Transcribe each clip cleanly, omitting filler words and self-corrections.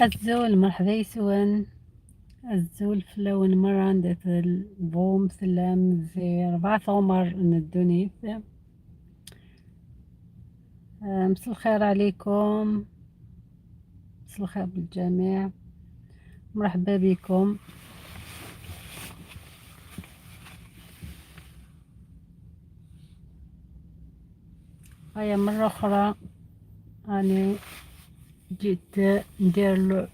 الزول مرحبا يسون الزول فلاون مرة عند البوم سلام زي ربعة عمر ندونيت. مساء الخير عليكم، مساء الخير بالجميع، مرحبا بكم. هيا مرة أخرى أنا جيت ندير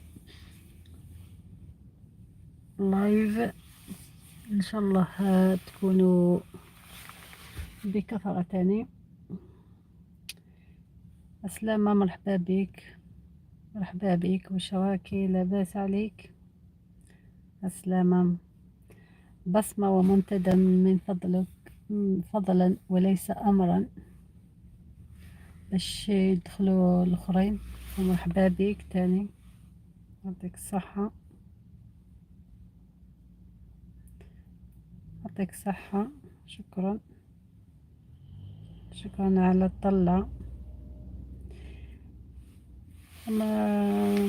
live، إن شاء الله تكونوا بكثرة تاني. السلامة، مرحبا بك، مرحبا بك. واش راكي؟ لاباس عليك؟ السلامة. بصمة ومنتدى من فضلك، فضلا وليس أمرا، باش يدخلوا الآخرين. ومرحبا بك تاني، يعطيك الصحة، يعطيك الصحة. شكرا، شكرا على الطلة.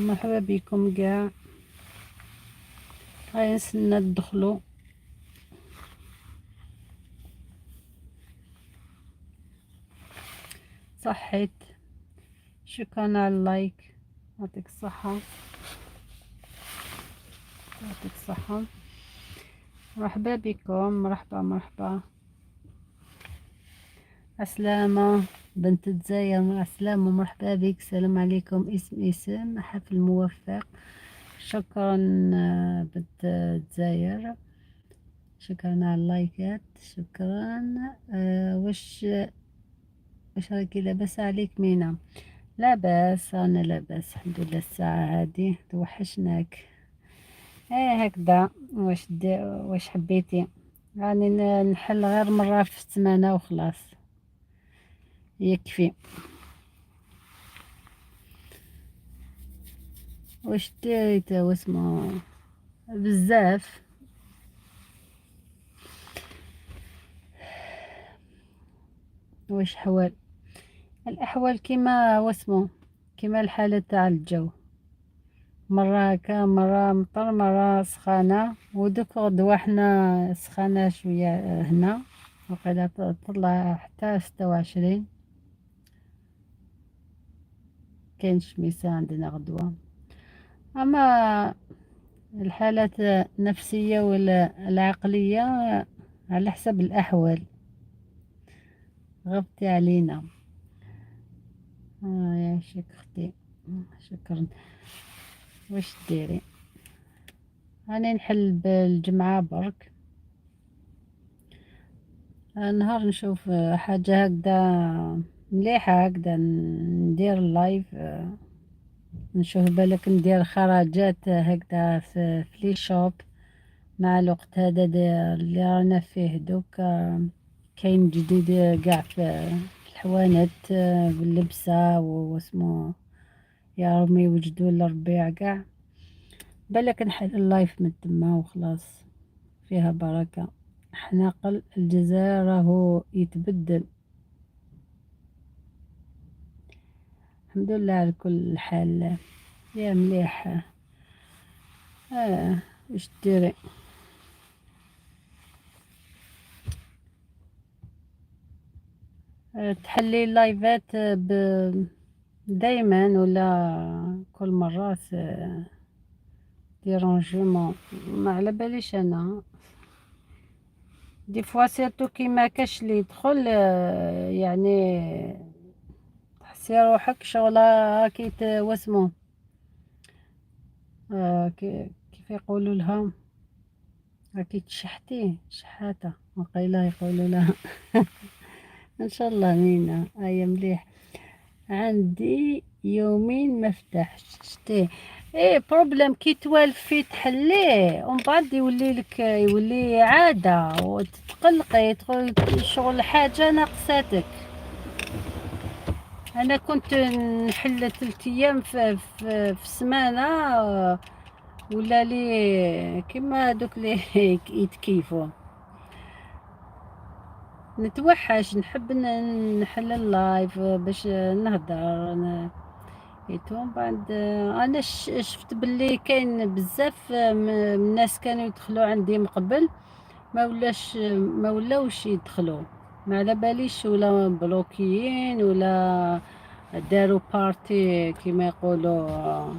مرحبا بكم كاع. هاي نستنى تدخلوا. صحيت، شكرا على اللايك، يعطيك الصحة، يعطيك الصحة. مرحبا بكم، مرحبا مرحبا. السلامة بنت الجزائر، مع السلامة، مرحبا بك. السلام عليكم. اسم اسم حفل موفق. شكرا بنت الجزائر، شكرا على اللايكات، شكرا. واش راكي؟ لاباس عليك مينا؟ لاباس، انا لاباس الحمد لله. الساعة هادي توحشناك. ايه هكذا. واش حبيتي؟ راني نحل غير مرة في السمانة وخلاص، يكفي. واش ديري تا واسمو بزاف. واش حوال الاحوال؟ كيما واسمو، كيما الحالة تاع الجو، مرة هكا، مرة مطر، مرة سخانة. ودوك غدوة حنا سخانة شوية هنا، وقيلا تطلع حتى 26. كاين شميسة عندنا غدوة. أما الحالات النفسية ولا العقلية على حسب الأحوال. غبتي علينا. يا شك أختي، شكرا. واش ديري؟ أنا نحل بالجمعة برك، نهار نشوف حاجة هكذا مليحة هكذا ندير ال live، نشوف بالك ندير خرجات هكذا في les shops مع الوقت هذا اللي رانا فيه دوك. كاين جديد كاع في الحوانت باللبسة واسمو يا ربي يوجدوا الربيع كاع. بالك نحل ال live من تما وخلاص، فيها بركة. حنا قل الجزائر راهو يتبدل، الحمد لله على كل حال. يا مليح. واش ديري؟ تحلي اللايفات دايما ولا كل مرة dérangement؟ ما على باليش انا. des fois surtout كي ما كاش اللي يدخل، يعني تحسي روحك شغله كي واسمو، كيف يقولوا لها، راكي تشحتي شحاته وقيله يقولوا لها. ان شاء الله مينا. هيا مليح. عندي يومين ما فتحش. شتي ايه problème كي توالفي تحليه ومن بعد يولي لك، يولي عاده وتتقلقي، تقول شغل حاجه ناقصاتك. انا كنت نحل 3 ايام في السمانه، ولا لي كيما دوك اللي يتكيفوا. نتوحش، نحب نحل ال live باش نهضر. et tout. بعد انا شفت باللي كاين بزاف من الناس كانوا يدخلوا عندي من قبل، ما ولاوش يدخلوا، ما على باليش ولا بلوكيين ولا داروا partie كيما يقولوا،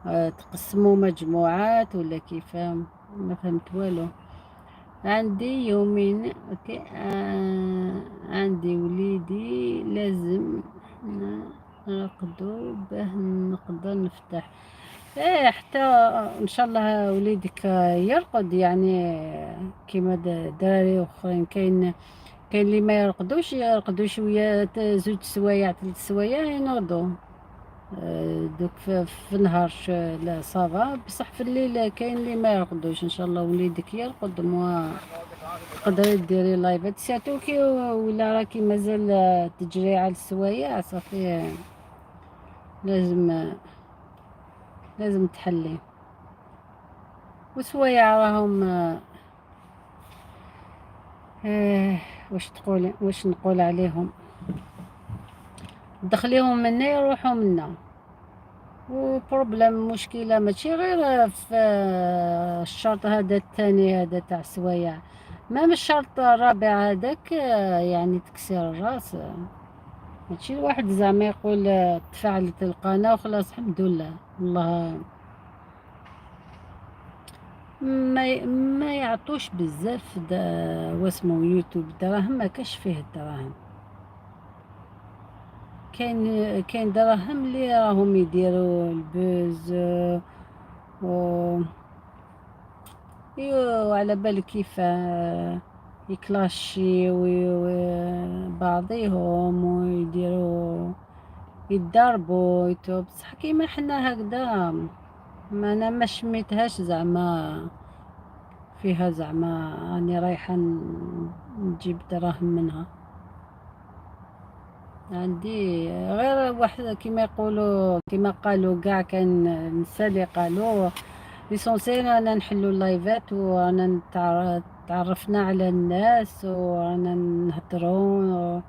تقسموا مجموعات ولا كيف، ما فهمت والو. عندي يومين OK. عندي وليدي لازم نرقدو باه نقدر نفتح. ايه حتى ان شاء الله وليدك يرقد، يعني كيما دراري اخرين. كاين اللي ما يرقدوش، يرقدوا شويه زوج سوايع 3 سوايع ينوضوا. دوك في النهار لا ça va، بصح في الليل كاين اللي ما يرقدوش. ان شاء الله وليدك يرقد، moi تقدري ديري لايفات، surtout كي ولا راكي مازال تجري على السوايع صافي، لازم تحلي. وسوايع راهم واش تقول، واش نقول عليهم، دخليهم منا يروحوا منا. و problème مشكلة ماشي غير في الشرط هذا الثاني هذا تاع السوايع، même الشرط الرابع هذاك يعني تكسير الراس. ماشي الواحد زعما يقول تفعلت القناة وخلاص الحمد لله. والله ما يعطوش بزاف واسمو يوتيوب دراهم، ما كاش فيه الدراهم. كاين دراهم اللي راهم يديروا ال buzz و يو على بالك كيف يكلاشي بعضيهم ويديروا يتضاربوا يوتيوب. بصح كيما حنا هكذا، ما انا ما شميتهاش زعما فيها، زعما راني رايحه نجيب دراهم منها. عندي غير واحد كيما يقولوا، كيما قالوا كاع، كان النساء اللي قالوا l'essentiel رانا نحلو اللايفات ورانا تعرفنا على الناس ورانا نهضروا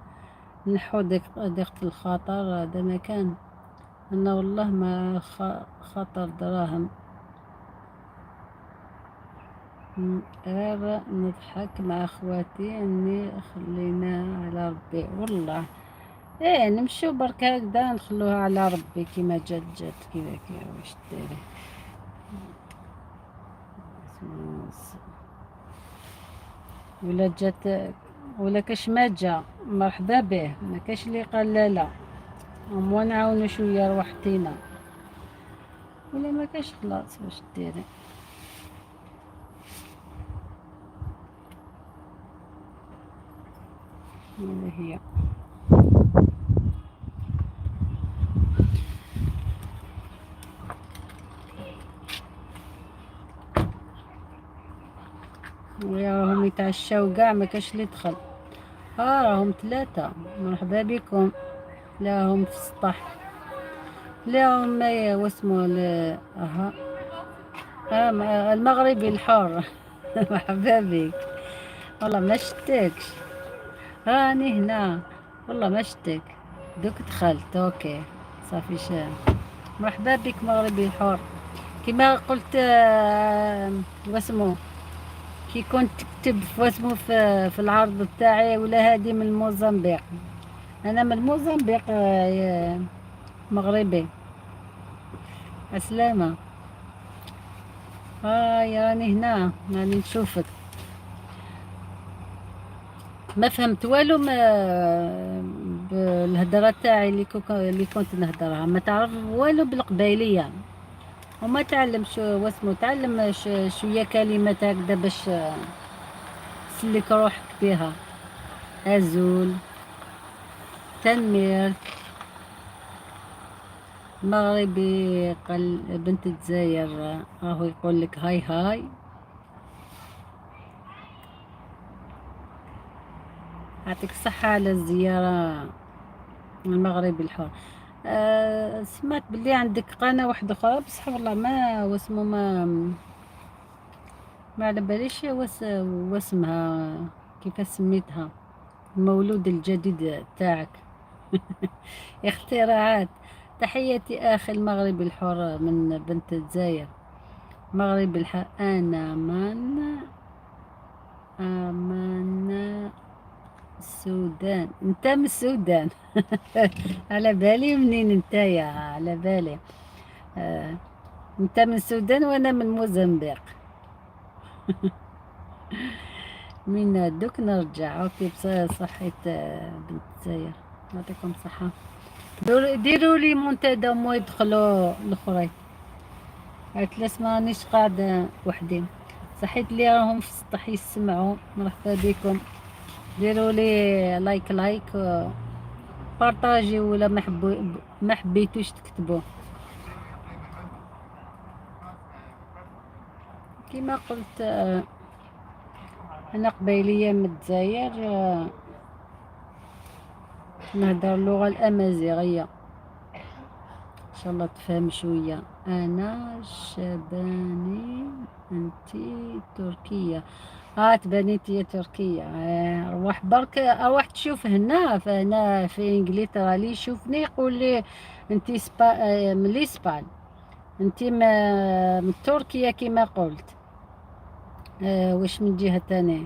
نحو ضيقة الخاطر. هذا ما كان. انا والله ما خاطر دراهم، غير نضحك مع اخواتي اني خلينا على ربي. والله ايه نمشيو برك هكذا نخلوها على ربي، كيما جات جات، كيما كيما واش ديري. ولا جات ولا كاش ما جا مرحبا به، ما كاش اللي قال لا لا، ومو نعاونو شويه روحتينا، ولا ما كاش خلاص واش ديري. هذه هي. ويا راهم يتعشاو كاع، ما كاش اللي دخل. راهم 3، مرحبا بكم. لا هم في السطح، لا هم واسمو اها المغربي الحر. مرحبا بك. والله ما شتكش، راني هنا والله ما شتك، دوك دخلت. OK صافي شا. مرحبا بك مغربي الحر. كما قلت واسمو كي كنت تكتب واسمو في العرض تاعي ولا هادي من الموزمبيق. انا من الموزمبيق، مغربي. السلامة. هاي راني هنا، راني نشوفك. ما فهمت والو ما بالهضره تاعي اللي كنت نهضرها، ما تعرف والو بالقبايليه، وما تعلم شو واسمو، تعلم شويه كلمات هكذا باش تسلك روحك بها. ازول، تنمير، مغربي قال بنت الجزائر راهو يقول لك هاي هاي. يعطيك الصحة على الزيارة المغربي الحر. سمعت بلي عندك قناة واحدة أخرى، بصح والله ما واسمو ما على باليش واسمها كيف سميتها، المولود الجديد تاعك. اختراعات. تحياتي اخي المغربي الحر من بنت الجزائر. مغربي الحر. انا من امان السودان. انت من السودان؟ على بالي منين انت يا، على بالي. انت من السودان وانا من موزمبيق. من دوك نرجع. OK بصح صحيت بنت الجزائر، يعطيكم الصحة. ديروا لي منتدى مو يدخلوا الاخرين. at least مانيش قاعدة وحدي. صحيت اللي راهم في السطح يسمعوا، مرحبا بكم. ديروا لي like like partagez، ولا ما حبيتوش تكتبوا. كما قلت انا قبيليه من الجزائر، نهضر اللغة الامازيغية، ان شاء الله تفهم شوية. انا شباني، انتي تركيه. تباني انتي تركيه. روح برك، روح تشوف هنا، فهنا في انجلترا اللي يشوفني يقول لي انتي من l'Espagne، انتي من تركيا كما قلت. واش من جهة تانية؟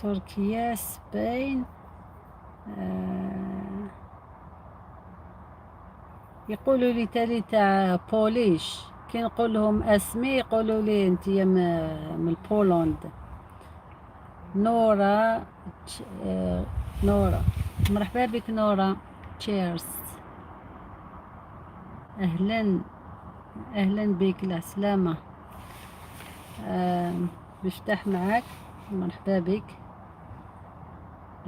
تركيا، Spain. يقولوا لي تالي تاع Polish، كي نقول لهم اسمي يقولوا لي انت من Poland. نورا، نورا مرحبا بك نورا. cheers، اهلا اهلا بك، السلامة. مفتاح معاك، مرحبا بك.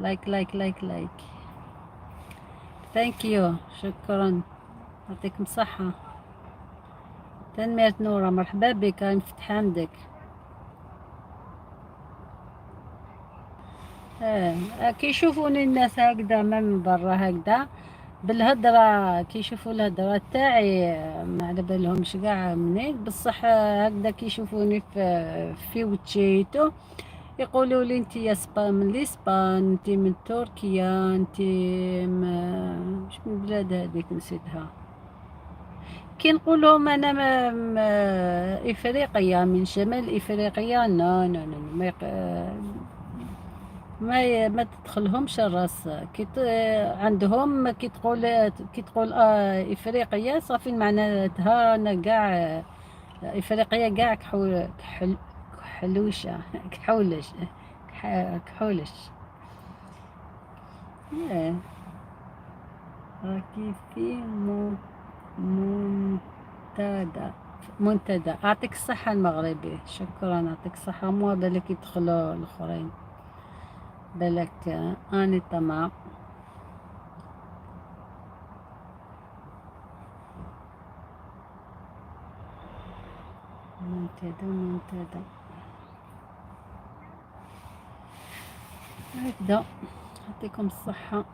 like like like like، thank you، شكرا، يعطيكم الصحة. تنمية نورة مرحبا بك، راني نفتح عندك. كي يشوفوني الناس هكذا من برا هكذا بالهضرة، كي يشوفوا الهضرة تاعي ما على بالهمش كاع منين، بصح هكذا كي يشوفوني في وجهيتو يقولوا لي انت يا من l'Espagne، انت من تركيا، انت مش من بلاد هذيك نسيتها. كي نقول لهم انا افريقيا من شمال افريقيا، non non non، ما تدخلهمش الراس. عندهم كي تقول افريقيا صافي معناتها انا كاع افريقيا كاع كحل كحلوشه كحولش كحولش. راكي في منتدى منتدى. اعطيك الصحة المغربي، شكرا، يعطيك الصحة. مو بالك يدخلوا الاخرين، بالك اني طمع. منتدى منتدى هكذا. يعطيكم الصحة.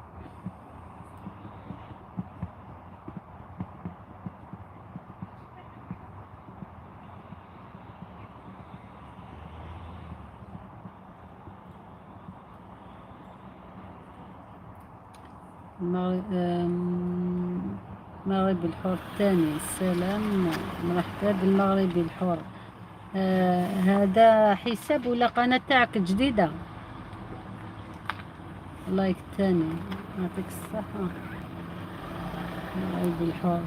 المغرب الحر الثاني، السلام، مرحبا بالمغربي الحر. هذا حساب ولا قناة تاعك جديدة؟ like الثاني، يعطيك الصحة المغربي الحر.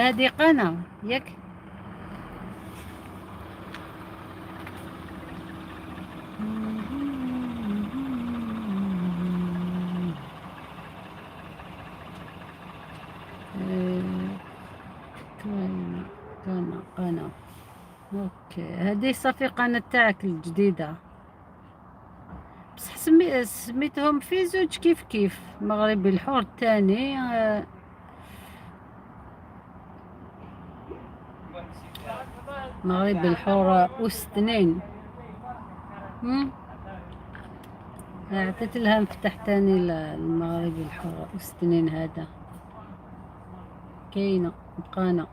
هذه قناة ياك؟ قناة قناة، OK، هذه صافي قناة تاعك الجديدة. بصح سميتهم في زوج كيف كيف، مغربي الحر الثاني. مغربي الحر أس اثنين. عطيت لها مفتاح تاني المغربي الحر أس اثنين. هذا كاينة بقانا.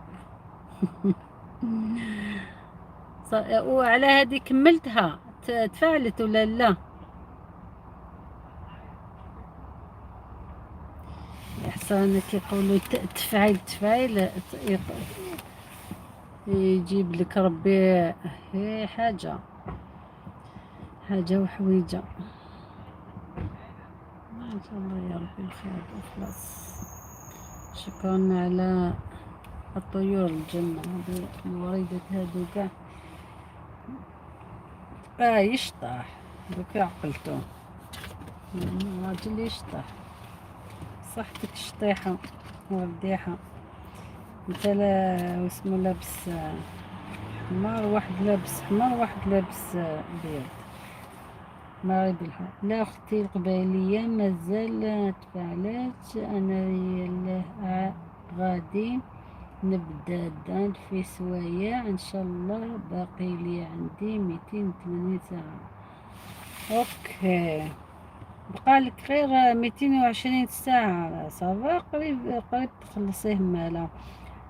وعلى هذه كملتها، تفاعلت ولا لا؟ حسن كيقولوا تفعيل تفعيل يجيب لك ربي حاجة حاجة وحويجة. إن شاء الله يا ربي الخير وخلاص. شكرا على الطيور الجنة، هذو الوريدات هادو كاع يشطح دوكا عقلتو الراجل يشطح. صحتك الشطيحة والرديحة. انت لا واسمو لابس حمار، واحد لابس حمار واحد لابس بيض. مغربي الحر. لا اختي القبائلية مازال تفعلات. انا يلاه غادي نبدا دان في سوايع ان شاء الله، باقي لي عندي 280 ساعة. OK بقى لك غير 220 ساعة، ça va قريب قريب تخلصيه. مالا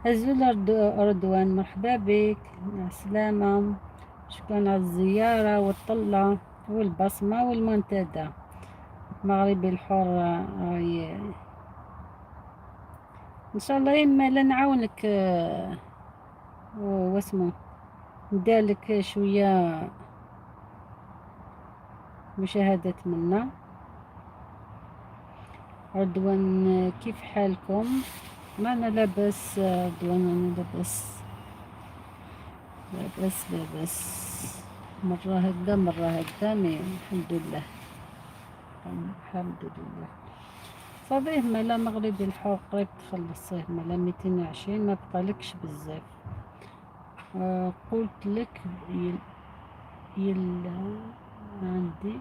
أزول رضوان، مرحبا بك، مع السلامة. شكرا على الزيارة والطلة والبصمة والمنتدى مغربي الحر. ان شاء الله يما لا نعاونك، واسمو ندير شوية مشاهدات منا. رضوان كيف حالكم؟ ما انا لاباس رضوان، انا لاباس لاباس لاباس، مرة هكذا مرة هكذا، mais الحمد لله الحمد لله. صافي مالا مغربي الحر قريب تخلصيه، مالا 220 ما بقالكش بزاف. قلت لك يلا عندي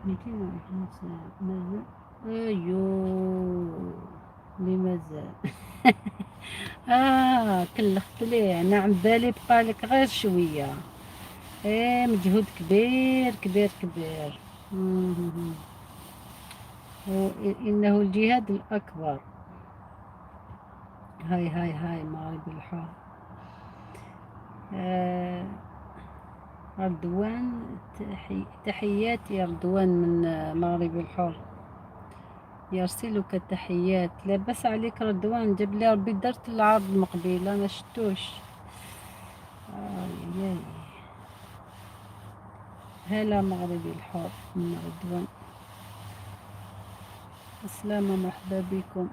220 ساعة مازال. ايو لي مازال. كلخت ليه، انا عم بالي بقالك غير شوية. ايه مجهود كبير كبير كبير. انه الجهاد الاكبر. هاي هاي هاي مغربي الحر. رضوان تحياتي رضوان من مغربي الحر، يرسلك التحيات. لاباس عليك رضوان؟ جاب لي ربي درت العرض المقبلة ما شتوش. آي. هلا مغربي الحر من رضوان. السلامة، مرحبا بكم.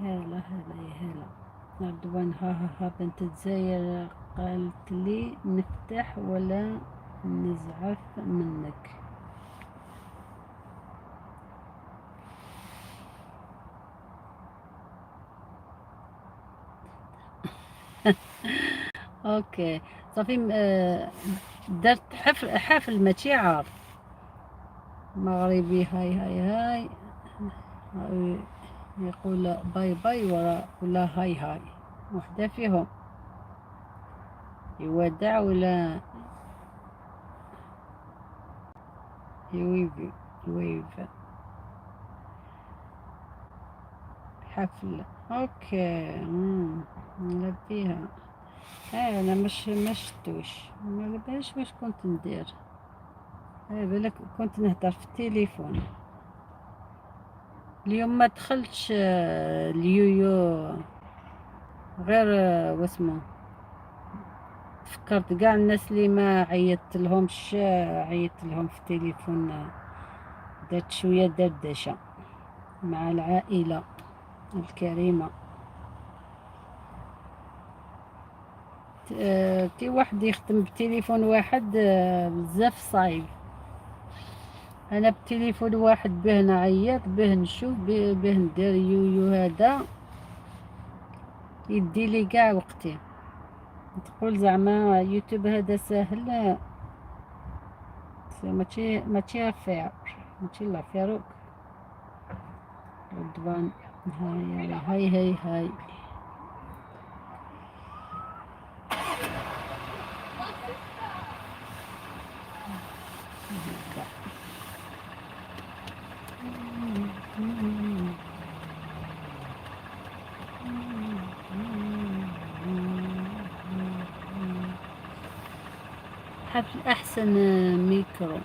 هلا هلا يا هلا رضوان. ها ها ها بنت الجزائر قالت لي نفتح ولا نزعف منك. OK صافي، درت حفل حفل ماشي عارف مغربي. هاي هاي هاي يقول bye bye ولا هاي هاي، وحدة فيهم يودع ولا يويف يويف حفل. OK نلبيها. انا مش ما شتوش، ما باليش واش كنت ندير. بالك كنت نهضر في التليفون. اليوم ما دخلتش، اليويو غير، واسمو تفكرت كاع الناس اللي ما عيطت لهمش، عيطت لهم في التليفون، درت شويه دردشه مع العائله الكريمه. كي واحد يخدم بتليفون واحد، بزاف صعيب. انا بتليفون واحد به نعيط به نشوف به ندير يويو، هذا يدي لي كاع وقتي. تقول زعما يوتيوب هذا ساهل، ماشي affaire، ماشي l'affaire. رضوان هاي هاي هاي هاي. الحفل أحسن ميكرو.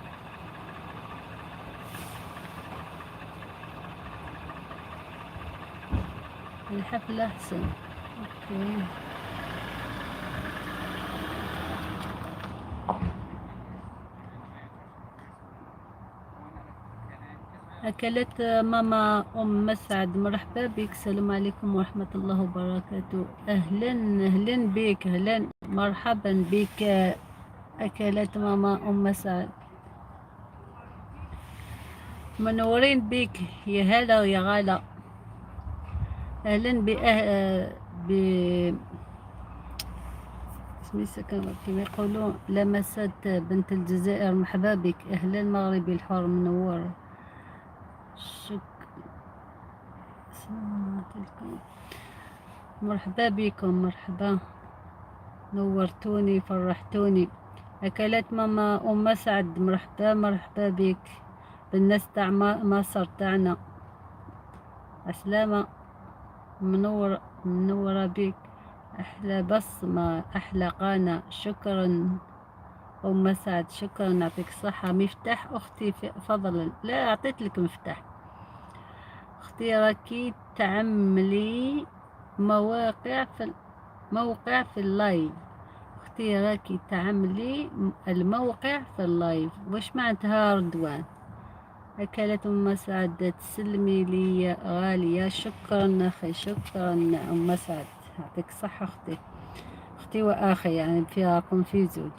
الحفل أحسن. okay. أكلت ماما أم مسعد، مرحبا بك. السلام عليكم ورحمة الله وبركاته. أهلا أهلا بك، أهلا مرحبا بك. أكلت ماما أم مسعد، منورين بك يا هلا ويا غلا. أهلا ب كما يقولون لمست بنت الجزائر، مرحبا بك. أهلا المغربي الحر منور. مرحبا بكم، مرحبا، نورتوني فرحتوني. أكلات ماما أم مسعد، مرحبا مرحبا بك بالناس تاع مصر تاعنا. عسلامة، منور منورة بك. أحلى بصمة، أحلى قناة. شكرا أم مسعد، شكرا، يعطيك الصحة. مفتاح أختي فضلا، لا أعطيت لك مفتاح أختي. راكي تعملي مواقع في موقع في ال live. أختي راكي تعملي الموقع في ال live، واش معناتها رضوان؟ أكلت أم مسعد، تسلمي لي غالية. شكرا أخي، شكرا أم مسعد، يعطيك الصحة أختي، أختي وأخي يعني فيها في زوج.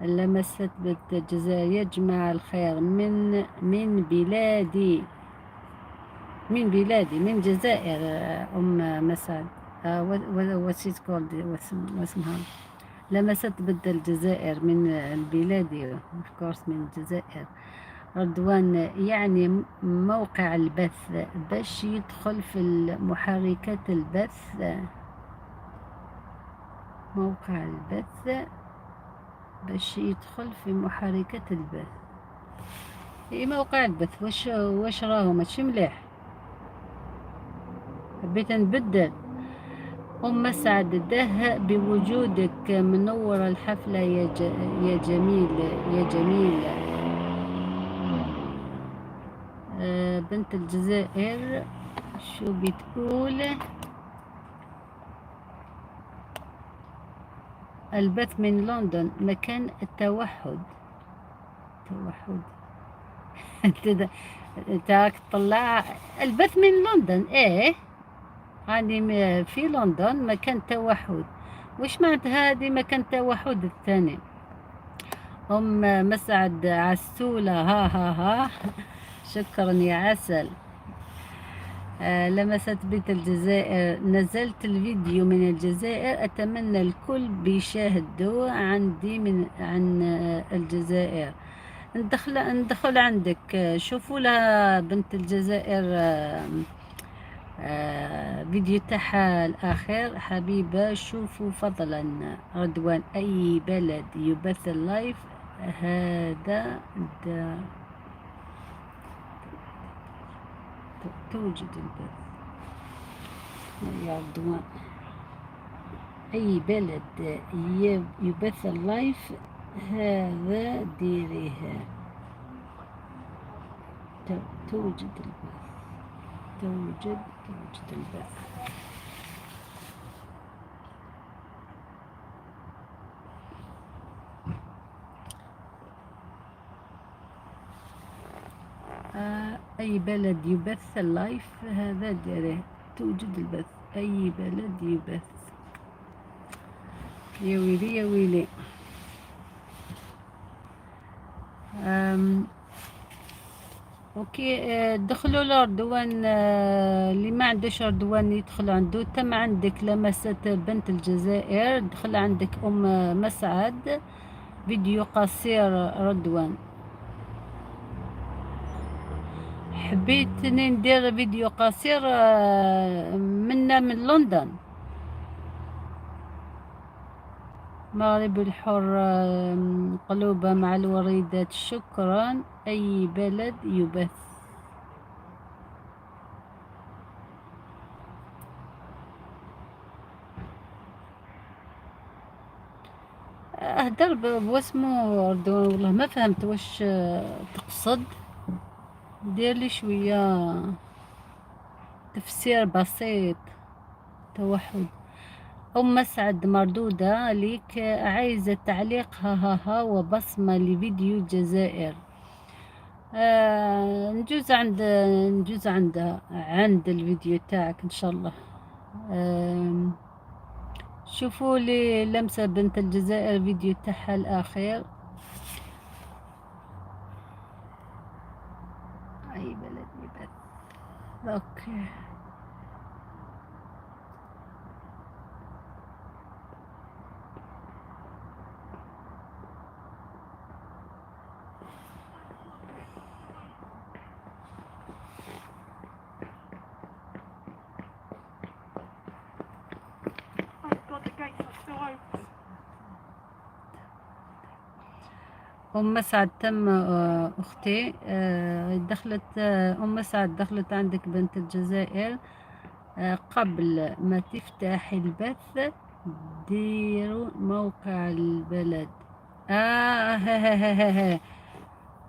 لمست بنت الجزائر، يا جماعة الخير، من بلادي، من بلادي، من الجزائر. أم مسعد، what's it called، واسمها لمست بنت الجزائر من البلاد، of course من الجزائر. رضوان يعني موقع البث باش يدخل في المحركات البث، موقع البث باش يدخل في محركات البث. اي موقع البث واش راهو ماشي مليح، حبيت نبدل. ام سعد ده بوجودك منورة الحفلة يا جميل يا جميل. بنت الجزائر شو بتقول؟ البث من لندن مكان التوحد. توحد انت طلع البث من لندن. ايه هاني في لندن مكان توحد. واش معناتها هذه مكان توحد الثاني؟ ام مسعد عسولة، ها ها ها، شكرا يا عسل. لمست بيت الجزائر، نزلت الفيديو من الجزائر، أتمنى الكل بيشاهدوا عندي من عن الجزائر. ندخل عندك، شوفوا لها بنت الجزائر فيديو تاعها الأخير. حبيبة شوفوا فضلا. رضوان أي بلد يبث ال live هذا؟ توجد البث يا رضوان، أي بلد يبث ال live هذا ديريه. توجد البث، توجد البث. أي بلد يبث ال live هذا ديريه. توجد البث، أي بلد يبث. يا ويلي يا ويلي. okay، دخلوا لردوان. اللي ما عندوش رضوان يدخل عنده. تم عندك لمسة بنت الجزائر، دخل عندك ام مسعد، فيديو قصير رضوان. حبيت ندير فيديو قصير منا من لندن. مغرب الحر، قلوبة مع الوريدات، شكرا. أي بلد يبث؟ هدر بواسمو والله ما فهمت واش تقصد. دير لي شوية تفسير بسيط. توحد. أم مسعد مردودة ليك، عايزة تعليق ها ها ها وبصمة لفيديو الجزائر. نجوز عند عند الفيديو تاعك إن شاء الله. شوفوا لي لمسة بنت الجزائر فيديو تاعها الأخير. أي بلد يبث. okay. أم مسعد تم أختي، دخلت، أم مسعد دخلت عندك بنت الجزائر. قبل ما تفتح البث ديروا موقع البلد. ها ها ها ها.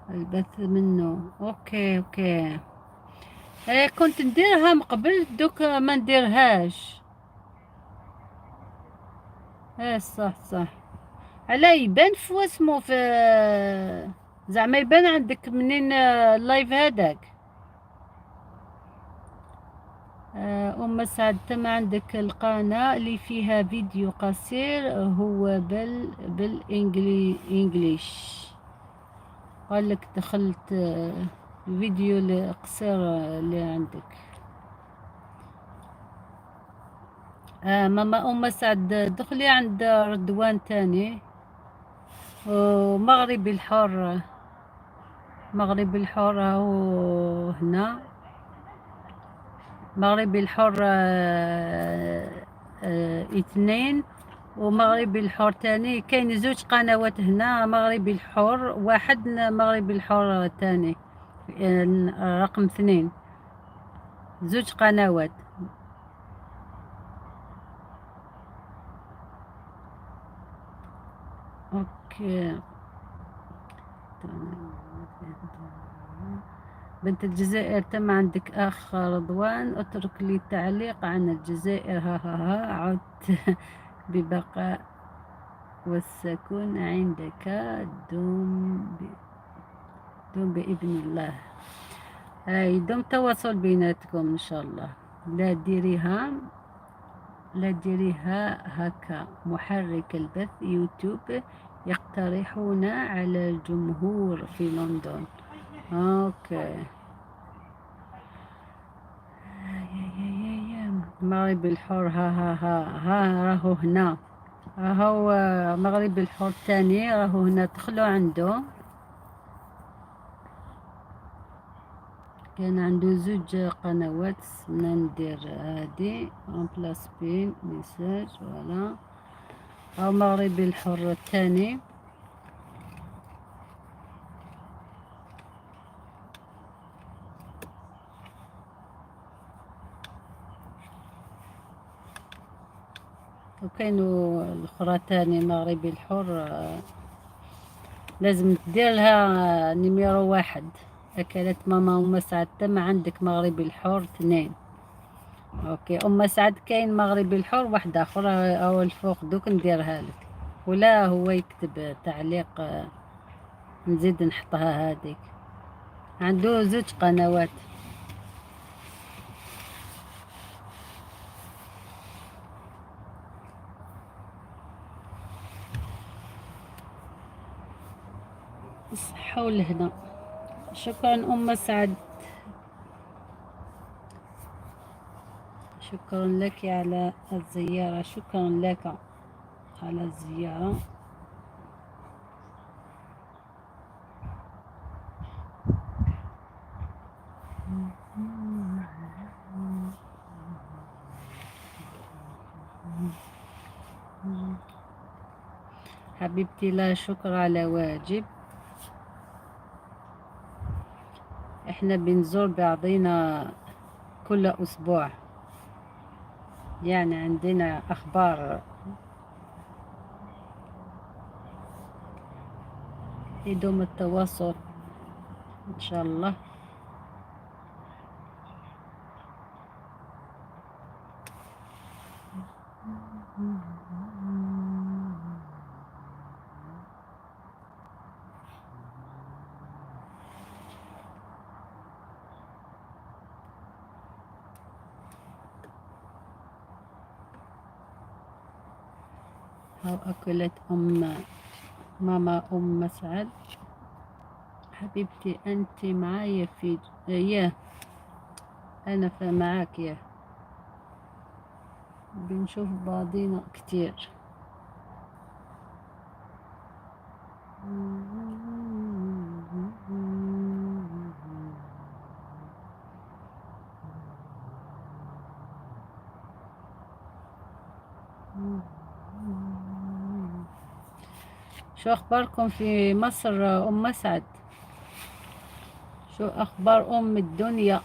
البث منه. okay okay. كنت نديرها من قبل، دوك ما نديرهاش. صح صح. على يبان في واسمو، في زعما يبان عندك منين ال live هذاك. أم سعد تم عندك القناة اللي فيها فيديو قصير هو بالإنجلي English. قال لك دخلت الفيديو القصير اللي عندك. ماما أم سعد دخلي عند رضوان تاني ومغربي الحر. مغربي الحر هو هنا. مغربي الحر 2، ومغربي الحر تاني. كاين زوج قنوات هنا، مغربي الحر واحد، مغربي الحر تاني، رقم 2، زوج قنوات. okay. بنت الجزائر تم عندك أخ رضوان، اترك لي تعليق عن الجزائر. ها ها ها. عدت ببقاء والسكون عندك، دوم بإذن الله. هاي دوم تواصل بيناتكم إن شاء الله. لا ديريها، لا ديريها هكا. محرك البث يوتيوب يقترحون على الجمهور في لندن. okay. يا يا يا يا مغربي الحر. ها ها ها ها، راهو هنا. راهو مغربي الحر الثاني راهو هنا، دخلوا عنده. كان عنده زوج قنوات. ندير هادي remplace pin message voilà. او مغربي الحر الثاني. وكاينو الاخرى تاني مغربي الحر، لازم تدير لها numéro 1. أكلت ماما أم سعد تم عندك مغربي الحر 2. okay أم سعد كاين مغربي الحر واحد آخر أو الفوق، دوك نديرها لك، ولا هو يكتب تعليق نزيد نحطها هذيك. عنده زوج قنوات. الصحة والهنا. شكرا أم سعد، شكرا لك على الزيارة، شكرا لك على الزيارة. حبيبتي لا شكر على واجب، احنا بنزور بعضينا كل اسبوع، يعني عندنا اخبار. يدوم التواصل إن شاء الله. هاو أكلت أم ماما أم مسعد. حبيبتي أنت معايا في ياه، أنا معاك ياه، بنشوف بعضينا كتير. شو أخباركم في مصر أم مسعد؟ شو أخبار أم الدنيا؟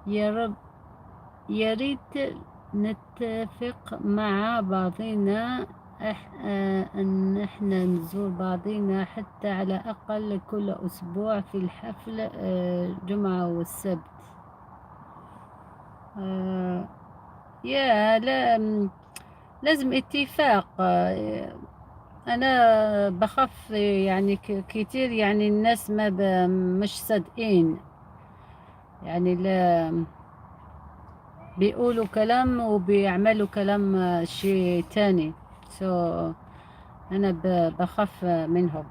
يا رب يا ريت نتفق مع بعضنا أن احنا نزور بعضنا حتى على أقل كل أسبوع في الحفل، جمعة والسبت. يا لا، لازم اتفاق. أنا بخاف يعني كتير، يعني الناس ما مش صادقين، يعني لا بيقولوا كلام وبيعملوا كلام شيء تاني. أنا بخاف منهم.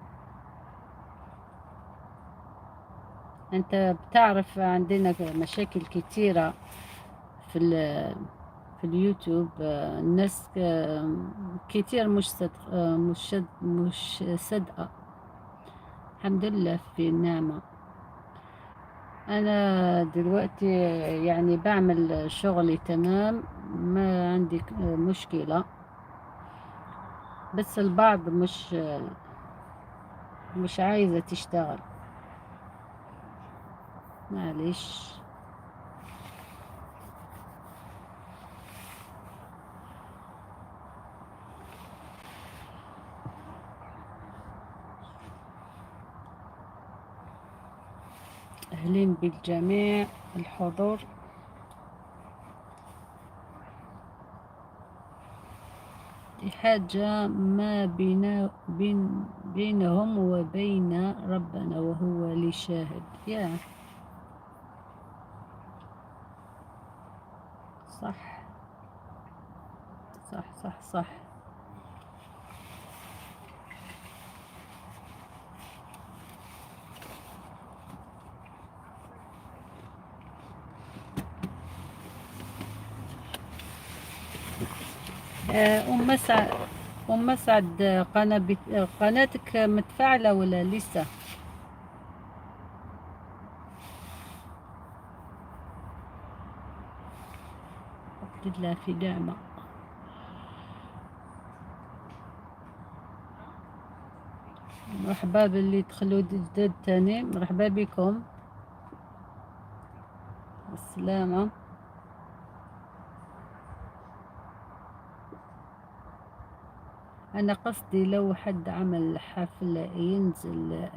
أنت بتعرف عندنا مشاكل كتيرة في اليوتيوب، الناس كتير مش صادقة. الحمد لله في النعمة. أنا دلوقتي يعني بعمل شغلي تمام، ما عندي مشكلة، بس البعض مش عايزة تشتغل. معلش. أهلين بالجميع الحضور. دي حاجة ما بينهم وبين ربنا وهو اللي شاهد. يا صح صح صح صح. أم مسعد، قناتك متفاعلة ولا لسه؟ الحمد لله في نعمة. مرحبا باللي دخلوا جداد تاني، مرحبا بكم. السلامة. أنا قصدي لو حد عمل حفلة ينزل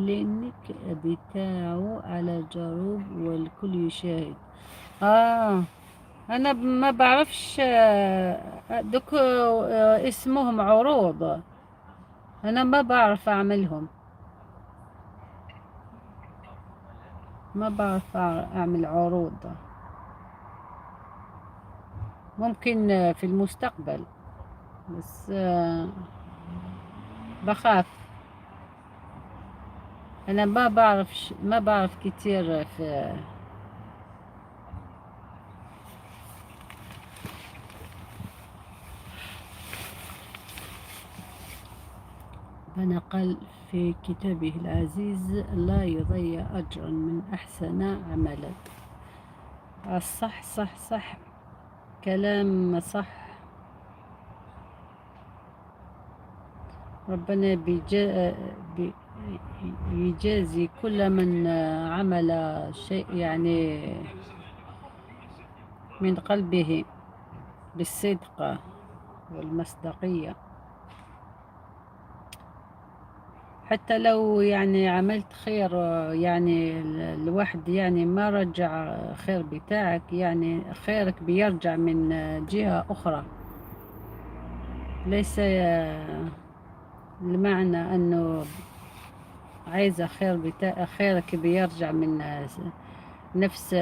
link بتاعه على group والكل يشاهد. أنا ما بعرفش، دوك، اسمهم عروض، أنا ما بعرف أعملهم، ما بعرف أعمل عروض. ممكن في المستقبل، بس بخاف. أنا ما بعرف كتير في أنا قال في كتابه العزيز لا يضيع أجرا من أحسن عملا. صح صح صح، كلام صح. ربنا يجازي كل من عمل شيء من قلبه بالصدق والمصداقية. حتى لو يعني عملت خير، يعني الواحد يعني ما رجع خير بتاعك، يعني خيرك بيرجع من جهة أخرى. ليس المعنى أنه عايزة خير بتاع خيرك بيرجع من نفس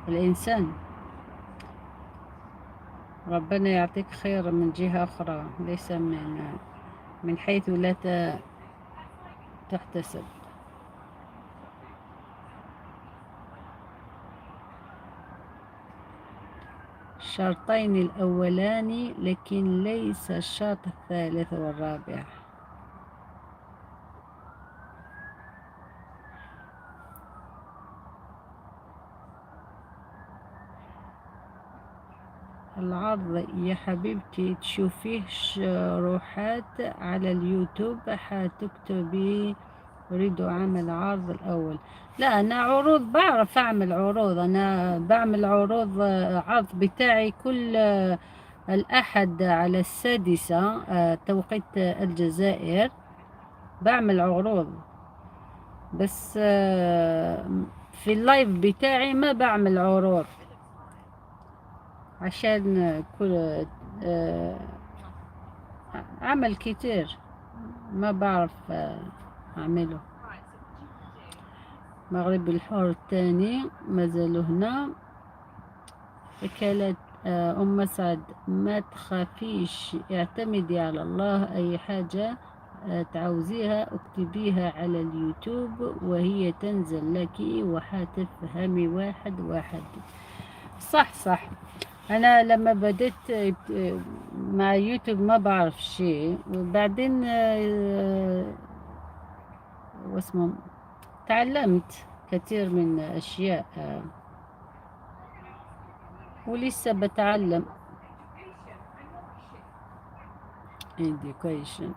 الإنسان. ربنا يعطيك خير من جهة أخرى، ليس من حيث لا تحتسب. الشرطين الأولان، لكن ليس الشرط الثالث والرابع. العرض يا حبيبتي تشوفيه شروحات على اليوتيوب، حتكتبي أريد أعمل عرض الأول. لا، أنا عروض بعرف أعمل عروض، أنا بعمل عروض، عرض بتاعي كل الأحد على 6 توقيت الجزائر، بعمل عروض. بس في اللايف بتاعي ما بعمل عروض، عشان كل عمل كتير ما بعرف أعمله. مغرب الحر الثاني مازالوا هنا. أكلت أم سعد، ما تخافيش، اعتمدي على الله، أي حاجة تعوزيها اكتبيها على اليوتيوب وهي تنزل لك وحتفهمي واحد واحد. صح صح، أنا لما بديت مع يوتيوب ما بعرف شيء، وبعدين واسمه تعلمت كثير من أشياء، ولسه بتعلم. Education.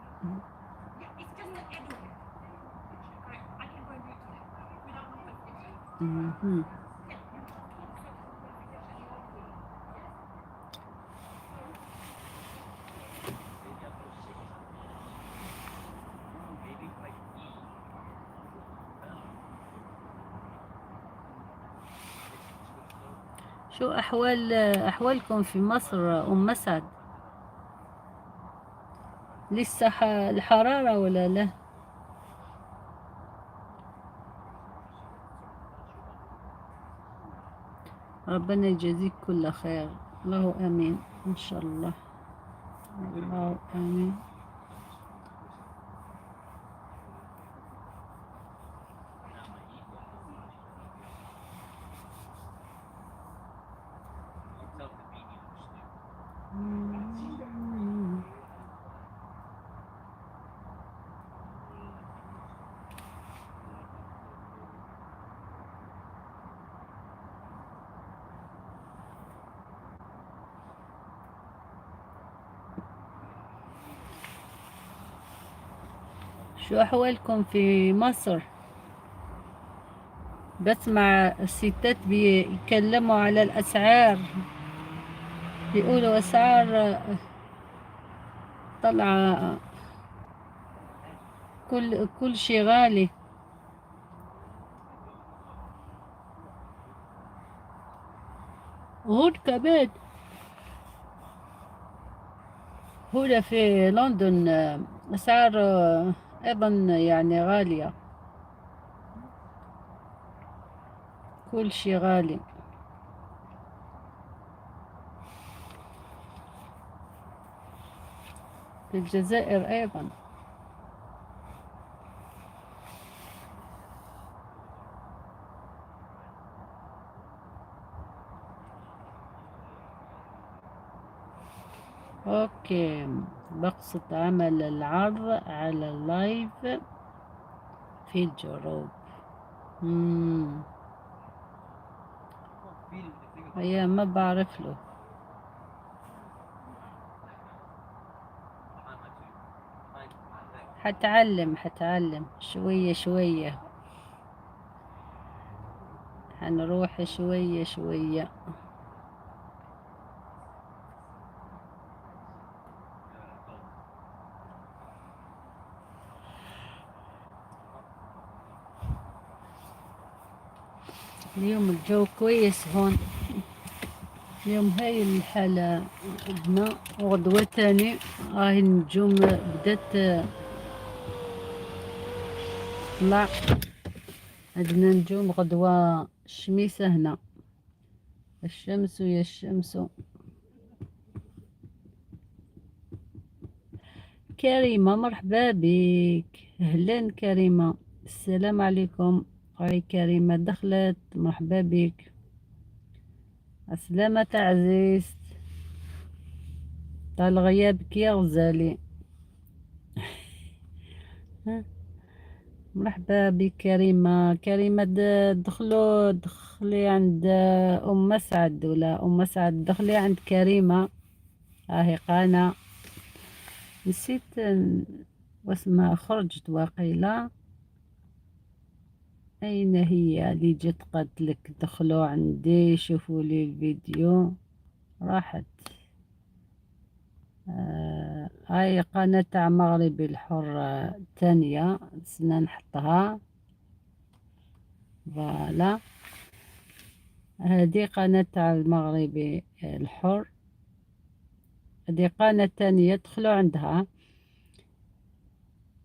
شو أحوالكم في مصر أم مسعد؟ لسه الحرارة ولا لا؟ ربنا يجازيك كل خير، الله آمين إن شاء الله، الله آمين. شو أحوالكم في مصر؟ بسمع الستات بيتكلموا على الأسعار، بيقولوا أسعار طلعة، كل شيء غالي. هون كمان هنا في لندن أسعار أيضا غالية، كل شيء غالي. في الجزائر أيضا. okay، بقصد عمل العرض على ال live في ال group. هي ما بعرف له. حتعلم شوية شوية، حنروح شوية شوية. اليوم الجو كويس هون. اليوم هاي الحالة عندنا، وغدوة تاني راهي النجوم بدات تطلع. عندنا نجوم غدوة الشميسة هنا، الشمس يا الشمس. كريمة مرحبا بك، أهلا كريمة، السلام عليكم. هاي كريمة دخلت، مرحبا بك. السلامة عزيز، طال غيابك يا غزالي. مرحبا بك كريمة. كريمة دخلوا، دخلي عند أم مسعد، ولا أم مسعد دخلي عند كريمة. راهي قانا نسيت واسمها، خرجت واقيلا. أين هي اللي جت قالت لك دخلوا عندي شوفوا لي الفيديو؟ راحت. هاي قناة تاع مغربي الحر الثانية، نتسنى نحطها. voilà هذه قناة تاع المغربي الحر، هذه قناة ثانية دخلوا عندها.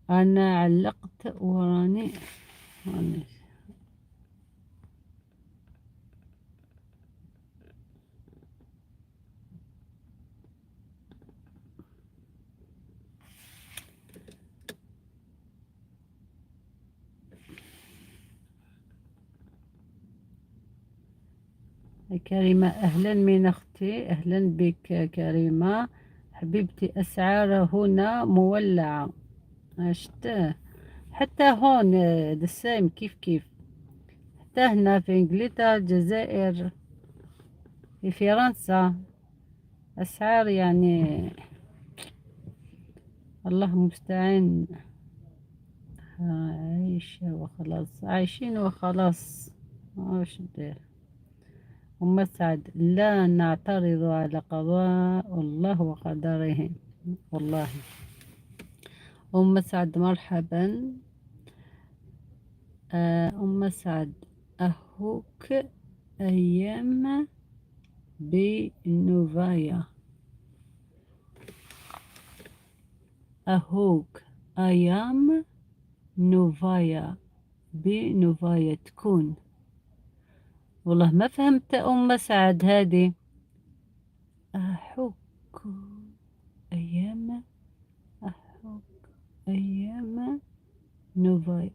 أنا علقت وراني كريمة أهلا من أختي، أهلا بك كريمة حبيبتي. أسعار هنا مولعة، شت حتى هون دسايم كيف كيف، حتى هنا في إنجلترا، الجزائر، في فرنسا، أسعار يعني الله المستعان. عايشة وخلاص، عايشين وخلاص، واش ندير. أم سعد لا نعترض على قضاء الله وقدره والله. أم سعد مرحبا. أم سعد أهوك أيام بنوفايا، أهوك أيام نوفايا بنوفايا تكون. والله ما فهمت أم سعد هذه. أحك أيام، أحك أيام نوفايا.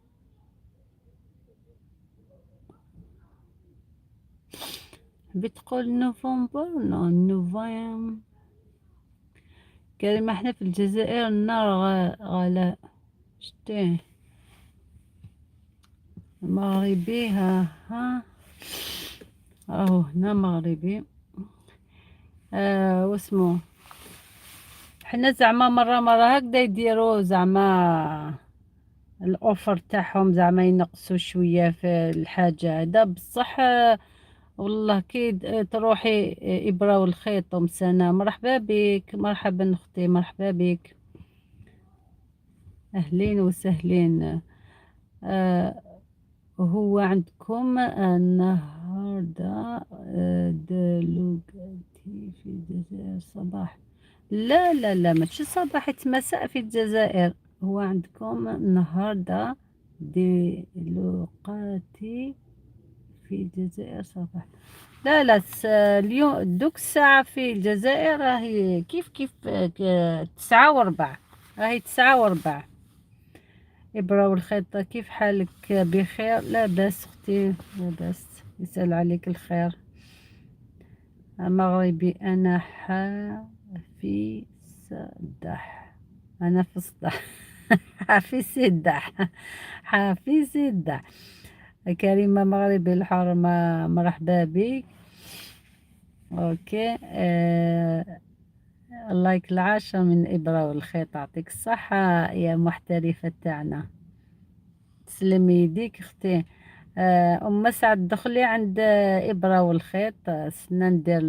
بتقول نوفمبر؟ لا نوفايا. كريمة احنا في الجزائر النار غلاء. شتي المغربي، ها ها اهو هنا مغربي. واسمو حنا زعما مرة مرة هكذا يديروا زعما الاوفر تاعهم، زعما ينقصوا شوية في الحاجة هذا. بصح والله كي تروحي إبرة والخيط أم سنة. مرحبا بك، مرحبا أختي، مرحبا بك، أهلين وسهلين. هو عندكم النهاردة دلوقتي في الجزائر صباح؟ لا لا لا ماشي صباح، مساء في الجزائر. هو عندكم النهاردة دلوقتي في الجزائر صباح؟ لا لا اليوم دوك الساعة في الجزائر راهي كيف كيف 9:15، راهي 9:15. إبرة والخيط كيف حالك؟ بخير؟ لا باس أختي، لا باس، يسأل عليك الخير. مغربي أنا في سدح، أنا في الصدح حافي سدح، حافي سدح. كريمة مغربي الحر مرحبا بك. okay ال like العاشر من إبرة والخيط. يعطيك الصحة يا محترفة تاعنا، تسلمي يديك اختي. ام مسعد دخلي عند إبرة والخيط. سنا ندير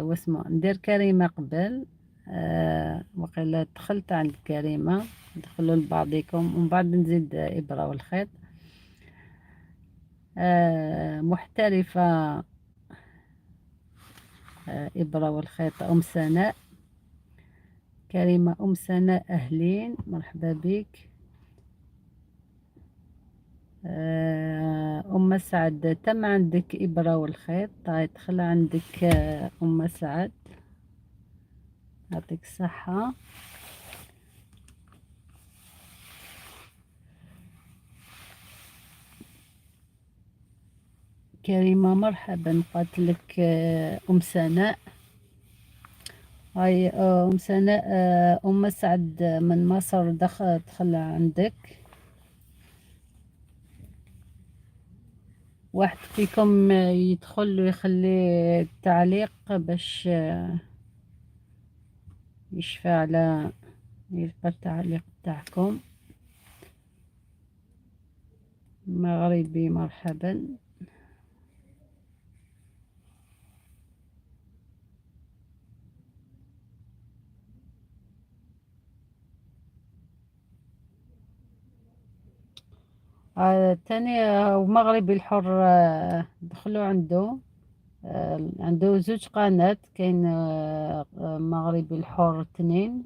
واسمو ندير كريمة قبل. وقيلا دخلت عند كريمة، دخلوا لبعضكم ومن بعد نزيد إبرة والخيط. محترفة إبرة والخيط أم سناء. كريمة أم سناء أهلين، مرحبا بك. أم سعد تم عندك إبرة والخيط، طيب دخل عندك أم سعد، يعطيك الصحة. كريمة مرحبا، قالت لك أم سناء. هاي أم سناء، أم سعد من مصر دخل عندك. واحد فيكم يدخل ويخلي التعليق باش يشفى على يلقى التعليق تاعكم. مغربي مرحبا. تاني ومغربي الحر دخلوا عنده، عنده زوج قناة، كاين مغربي الحر 2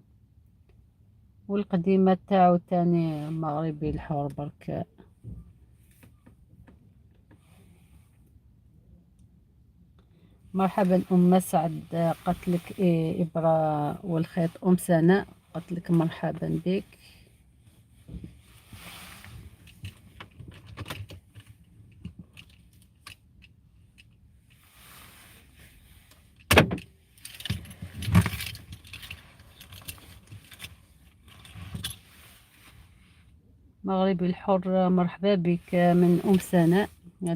والقديمة تاعو تاني مغربي الحر برك. مرحبا أم سعد، قتلك إبرة والخيط أم سناء، قتلك مرحبا بك. مغربي الحر مرحبا بك من أم سناء،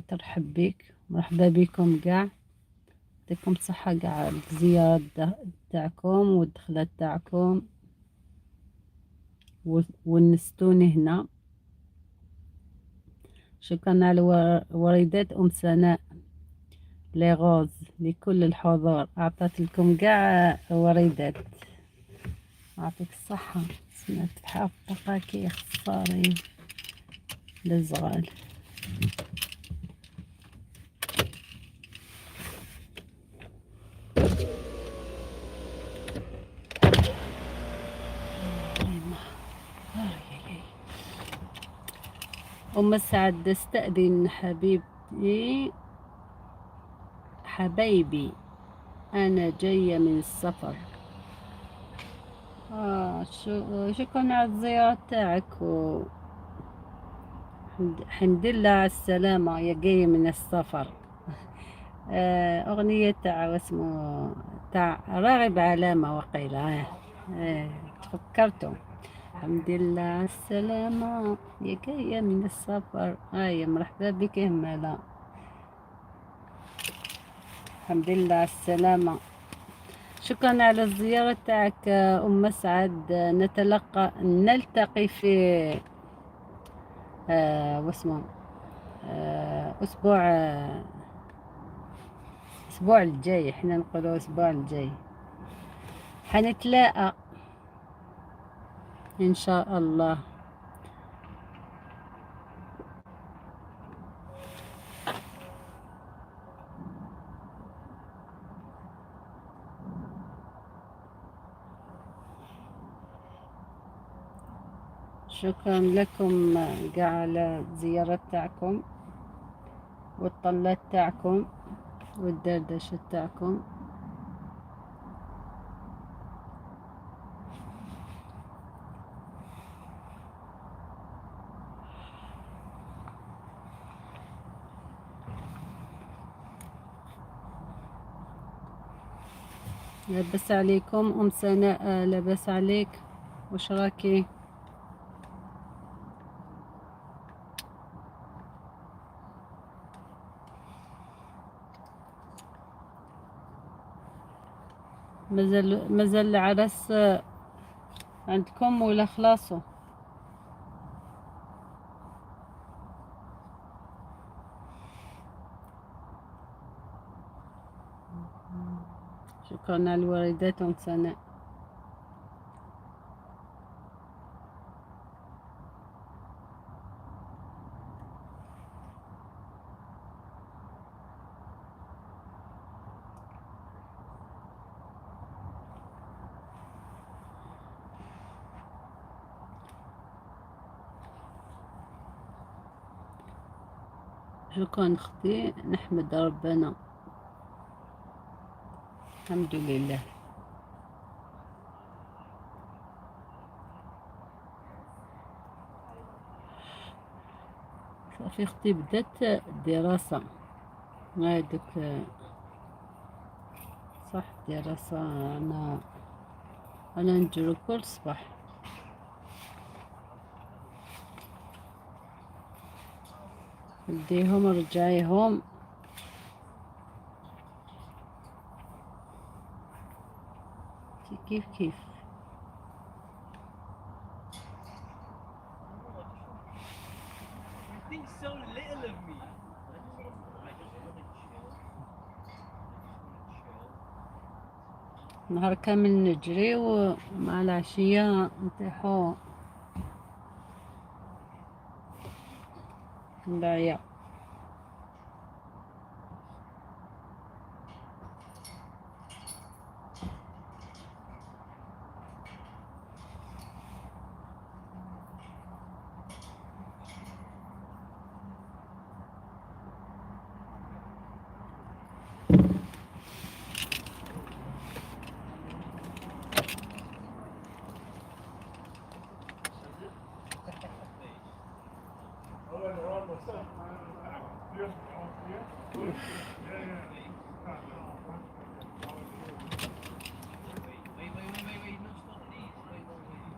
ترحب بك، مرحبا بكم كاع، يعطيكم الصحة كاع الزيارة تاعكم والدخلة تاعكم ونستوني هنا. شكرا على وريدات أم سناء لي غوز لكل الحضور، أعطت لكم كاع وريدات، يعطيك الصحة. سمعت بحق كي خساري للزغال. أم سعد استأذن حبيبتي، حبايبي أنا جاية من السفر. شكرا على الزيارة تاعك و الحمد لله على السلامة يا جاية من السفر. أغنية تاع اسمه تاع راغب علامة وقيلة. تفكرتم. الحمد لله على السلامة يا جاية من السفر. هاي مرحبا بك همالة، الحمد لله على السلامة. شكرا على الزيارة تاعك أم سعد. نلتقي في واسمه أسبوع الجاي، احنا نقولوا أسبوع الجاي حنتلاقى إن شاء الله. شكرا لكم كاع على الزيارة تاعكم والطلات تاعكم والدردشة تاعكم. لاباس عليكم أم سناء؟ لاباس عليك، واش راكي؟ مازال العرس عندكم ولا خلاصو؟ شكرا على الواردات أم سناء. شكرا اختي، نحمد ربنا، الحمد لله. صافي اختي بدات الدراسة هادوك، صح الدراسة. انا نجرو كل صباح. نديهم رجعيهم. كيف كيف. You think so little of me. I just wanna chill. I just wanna chill. نهار كامل نجري ومع العشية نطيحو العيا. Wait, wait, wait, wait, wait, wait. No, stop, please. Wait, wait, wait.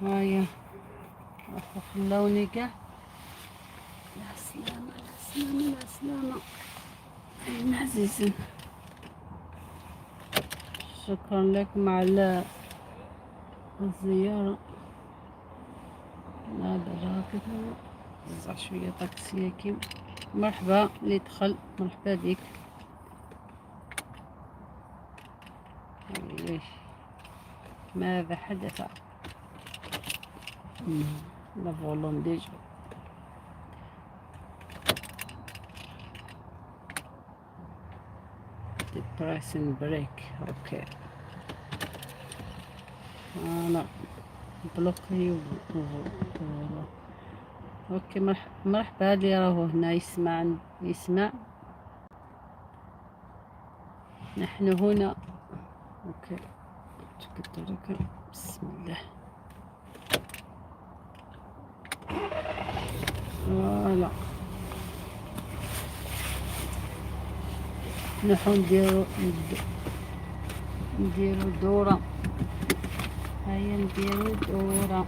هيا راحوا خلوني كاع. لا سلامة لا سلامة لا سلامة. أين عزيزي، شكرا لكم على الزيارة. هذا راكب زع شوية طاكسية كيم. مرحبا اللي دخل، مرحبا بك. أيوه. ماذا حدث؟ La volant déjà. The pressing brake. Okay. Voilà. Bloqué. Voilà. Okay، مرحبا اللي راهو هنا يسمع يسمع. نحن هنا. Okay، بسم الله. Voilà، نحو نديرو دورة. هيا نديرو دورة.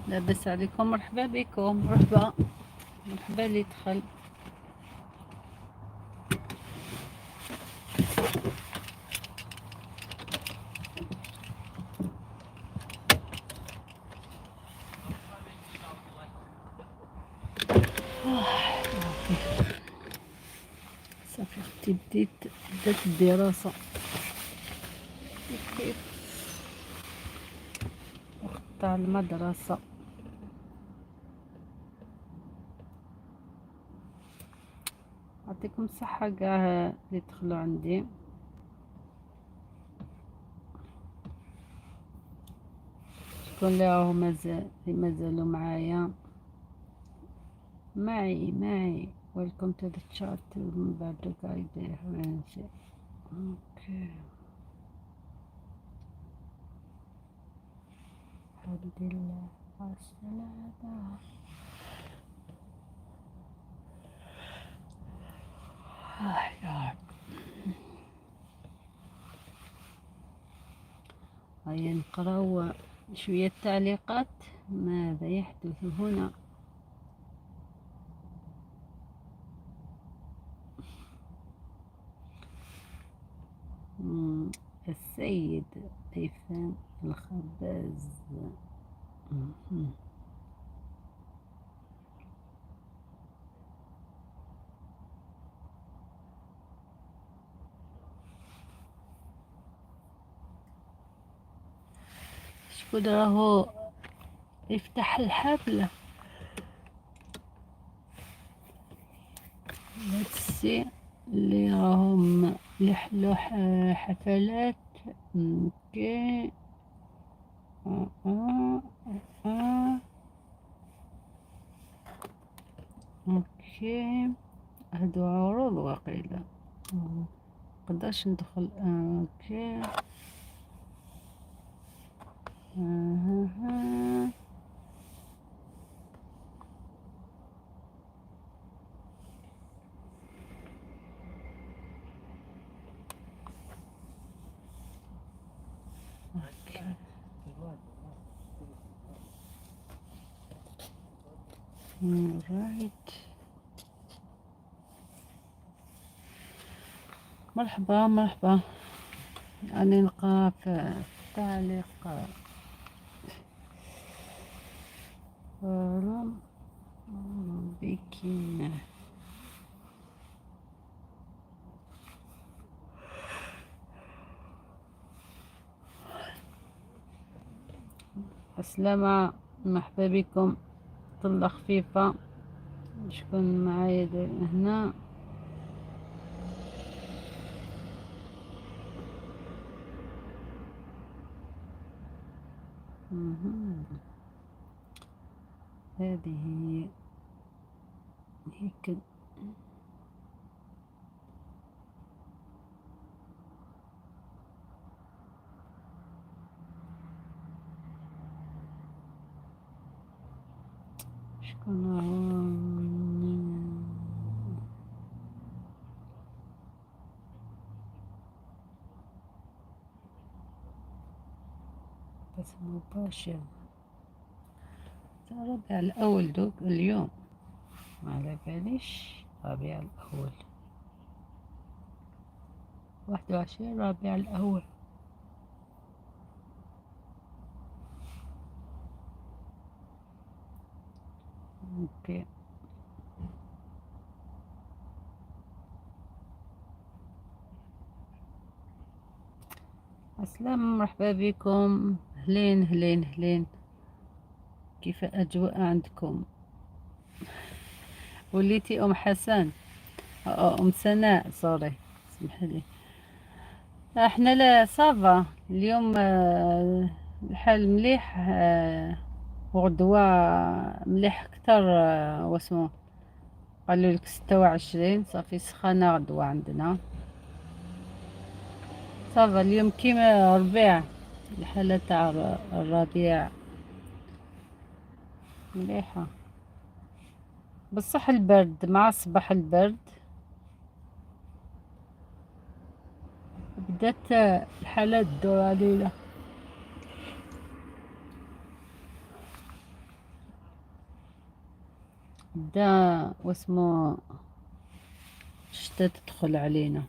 لاباس عليكم؟ مرحبا بكم، مرحبا مرحبا اللي دخل. صافي اختي، بدات الدراسة. كيف وقت تاع المدرسة. يعطيكم الصحة كاع اللي دخلوا عندي. شكون اللي راهو مازال، اللي مازالوا معايا معي. Welcome to the chat. من بعد guide. Okay، الحمد لله على السلامة. آه يا رب. هيا نقراو شوية تعليقات. ماذا يحدث هنا؟ السيد إيفان الخباز. شكون راهو يفتح الحفلة. Let's see اللي راهم يحلو حفلات. okay آه آه آه. okay هادو عروض وقيلة قداش ندخل. okay آه. okay right. مرحبا مرحبا، أنا نلقى في تعليق روم بكين. السلامة، مرحبا بكم. طلة خفيفة، شكون معايا هنا؟ هذه هيك شكون هو؟ بث مباشر ربيع الأول دوك اليوم، ما على باليش. ربيع الأول 21 ربيع الأول. okay السلام، مرحبا بكم. هلين هلين هلين، كيف أجواء عندكم؟ وليتي أم حسن، أم سناء، sorry اسمح لي. احنا لا ça va اليوم، الحال مليح، وغدوة مليح اكثر. واسمو قالوا لك 26، صافي سخانة غدوة عندنا. ça va اليوم كيما ربيع، الحالة تاع الربيع مليحة، بصح البرد مع الصباح البرد بدات الحالة تدور علينا. بدا واسمو الشتا تدخل علينا.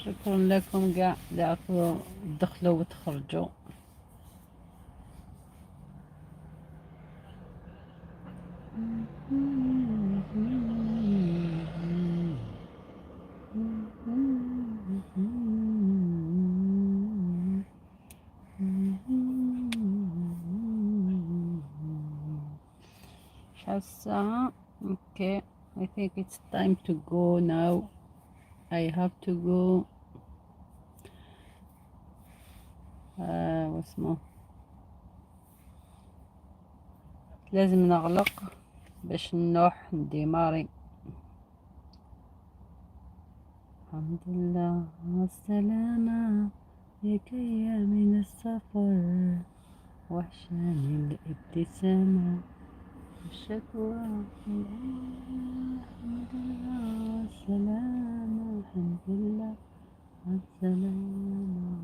شكرا لكم كاع اللي عرفوا تدخلوا وتخرجوا. شحال الساعة؟ okay I think it's time to go now. I have to go. واسمه لازم نغلق باش نروح نديماري. الحمد لله على السلامة يا جاية من السفر، وحشاني الابتسامة الشكوى. الحمد لله على السلامة، الحمد لله على السلامة،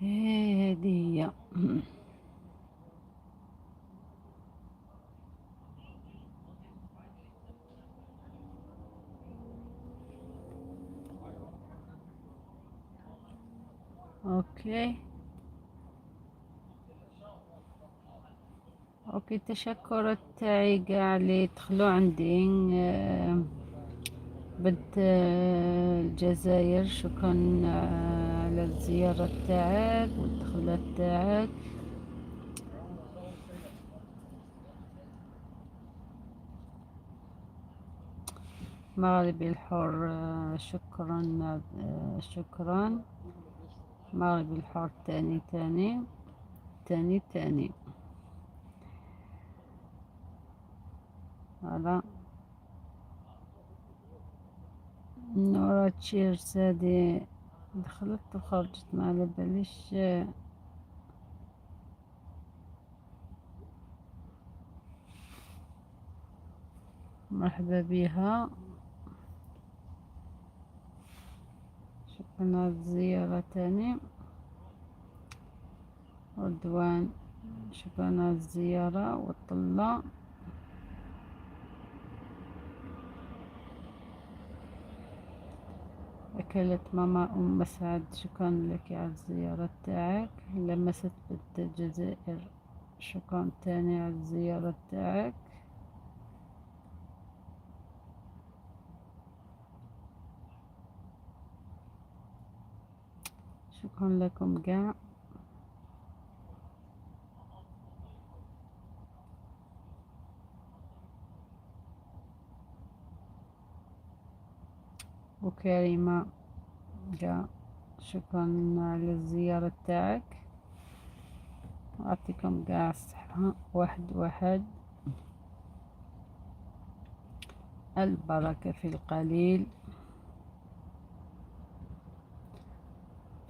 ايه هذه هي. okay okay، تشكر تاعي كاع اللي دخلوا عندي. بنت الجزائر، شكرا على الزيارة تاعك والدخلة تاعك. مغربي الحر، شكرا، شكرا مغربي الحر. تاني تاني تاني تاني. voilà نورا تشيرز هادي دخلت وخرجت ما على باليش. مرحبا بها، شكرا على الزيارة تاني. رضوان شكرا على الزيارة والطلة. أكلت ماما أم مسعد، شكرا لك على الزيارة تاعك. لمست بنت الجزائر، شكرا تاني على الزيارة تاعك. شكرا لكم كاع. وكريمة كاع شكرا على الزيارة تاعك. أعطيكم كاع الصحة واحد واحد. البركة في القليل.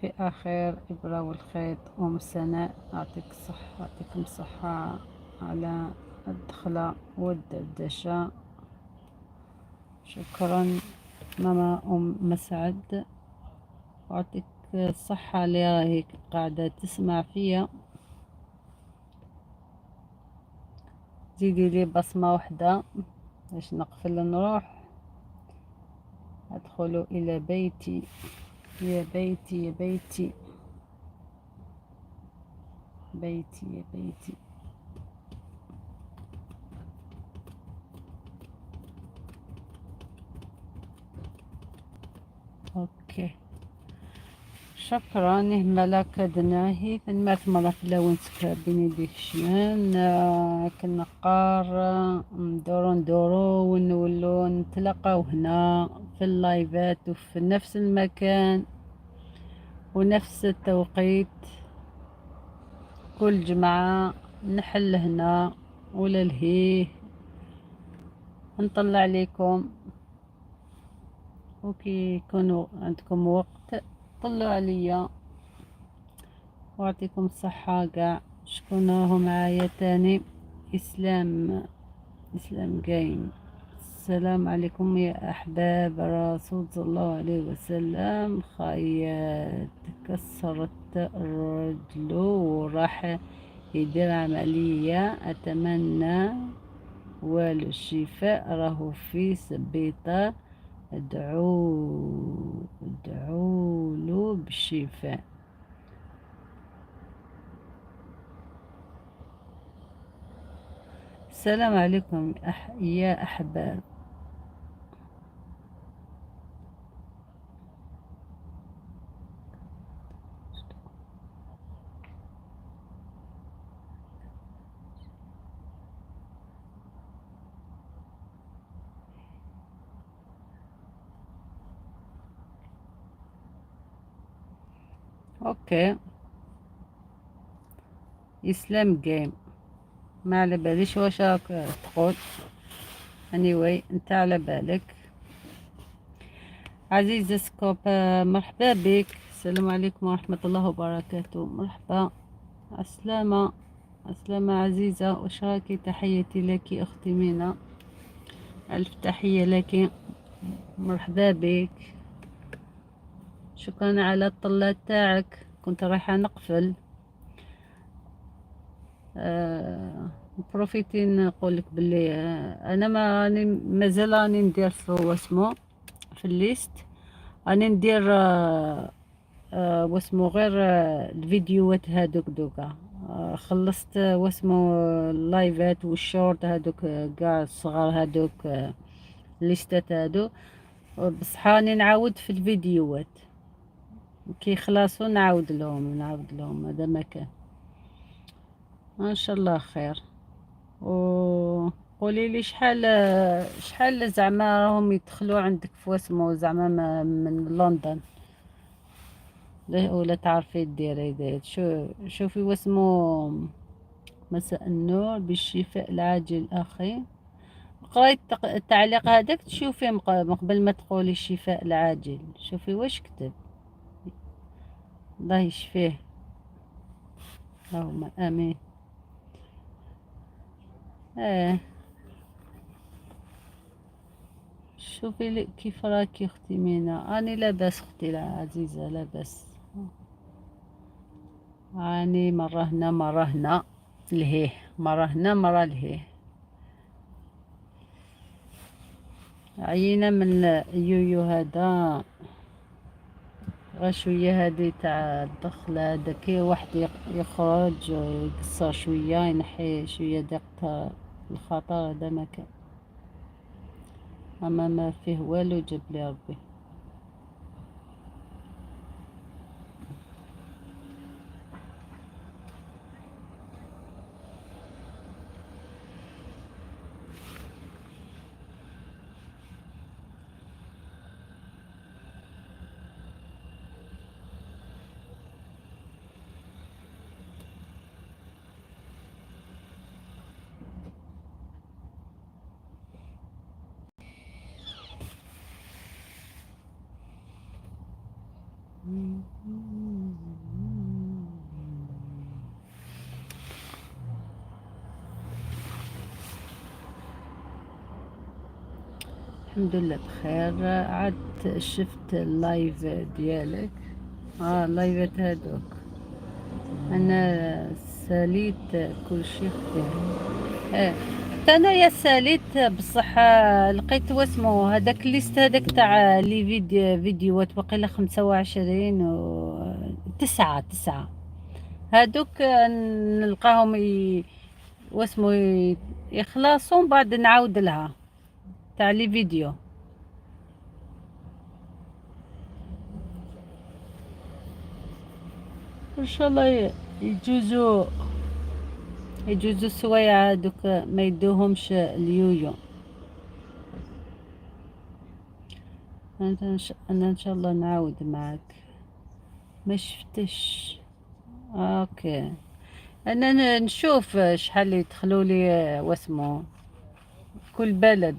في أخير إبرة والخيط أم سناء، أعطيك الصحة، أعطيكم الصحة على الدخلة والدردشة. شكرا ماما أم مسعد، وأعطيك الصحة اللي راهي قاعدة تسمع فيا. زيدي لي بصمة واحدة باش نقفل نروح. أدخل إلى بيتي، يا بيتي يا بيتي، بيتي يا بيتي. okay شكرا ملاك دناهي ثنمات مرة في لون بينيديكشن. كنقار ندورو ندورو ونولو نتلاقاو هنا في اللايفات وفي نفس المكان ونفس التوقيت. كل جمعة نحل هنا ولا لهيه نطلع عليكم، وكي يكونوا عندكم وقت طلعوا عليا. واعطيكم الصحة كاع. شكون راهو معايا تاني؟ اسلام، اسلام جايم. السلام عليكم يا احباب الرسول صلى الله عليه وسلم. خيات كسرت رجله وراح يدير عملية، اتمنى والو الشفاء، راهو في سبيطار، ادعوا له بالشفاء. السلام عليكم يا أحباب. okay اسلام جيم، ما على باليش واش راك تقول. anyway انت على بالك. عزيزة سكوب مرحبا بك. السلام عليكم ورحمة الله وبركاته. مرحبا، السلامة السلامة عزيزة، واش راكي؟ تحياتي لك أختي مينا، ألف تحية لك، مرحبا بك. شكرا على الطلة تاعك، كنت رايحة نقفل. Profiter نقول لك باللي انا ما راني مازال راني ندير في واسمو في ال liste، راني ندير واسمو غير الفيديوهات هادوك دوكا. خلصت واسمو اللايفات والشورت هادوك، كاع الصغار هادوك، الليستات هادو، بصح راني نعاود في الفيديوهات كي خلاصو نعاود لهم، نعاود لهم. هذا ما كان، ان شاء الله خير. وقولي لي شحال زعما راهم يدخلوا عندك في واسمو زعما من لندن، ولا تعرفي ديري دير. شوفي واسمو. مساء النور، بالشفاء العاجل اخي. قريت التعليق هذاك، تشوفي قبل ما تقولي الشفاء العاجل، شوفي واش كتب. الله يشفيه، اللهم امين. شوفي لي كيف راكي اختي مينا. اني لاباس اختي العزيزه، لاباس. راني مره هنا مره هنا لهيه، مره هنا مره لهيه. عيينا من اليويو هذا، غير شويه هذه تاع الدخله هذا، كي واحد يخرج يقصر شويه، ينحي شويه ضيق الخطر. هذا ما كان، اما ما فيه والو، جاب لي ربي. الحمد لله بخير. عاد شفت ال live ديالك، اللايفات هادوك، انا ساليت كل شيء اختي. حتى انايا ساليت، بصح لقيت واسمو هذاك ال liste هذاك تاع les فيديوهات، باقي له 25 و 9 هادوك، نلقاهم واسمو يخلصوا، من بعد نعاود لها تاع les vidéos. ان شاء الله يجوزو السوايع هادوك، ما يدوهمش اليويو. انا ان شاء الله نعاود معاك. ما شفتش. okay انا نشوف شحال يدخلوا لي واسمو كل بلد،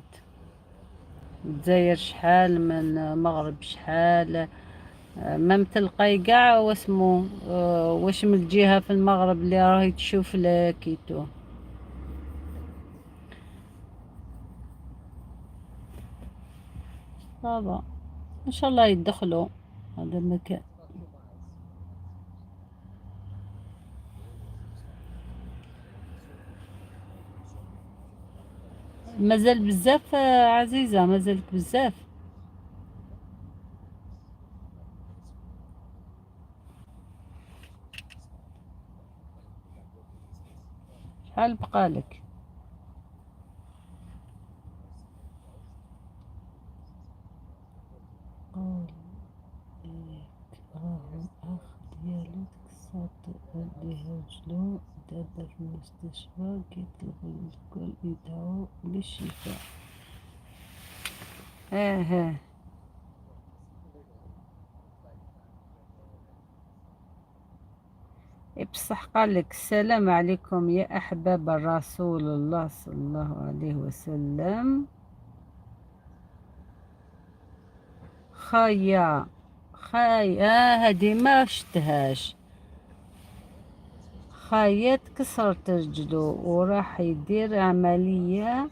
الجزائر شحال، من المغرب شحال، ما تلقاي كاع واسمو، واش من الجهة في المغرب اللي راهي تشوف لكيتو. ça va ان شاء الله يدخلوا. هذا مكان. مازال بزاف، عزيزة، مازالك بزاف. شحال بقالك؟ قول لك راه الأخ ديالو تكسرت ليه رجلو، دابا في المستشفى، كيطلبوا الكل يدعو للشفاء. اه. بصح قالك السلام عليكم يا أحباب الرسول الله صلى الله عليه وسلم. خايا خايا هادي ما شتهاش. خايا تكسرت رجلو وراح يدير عملية،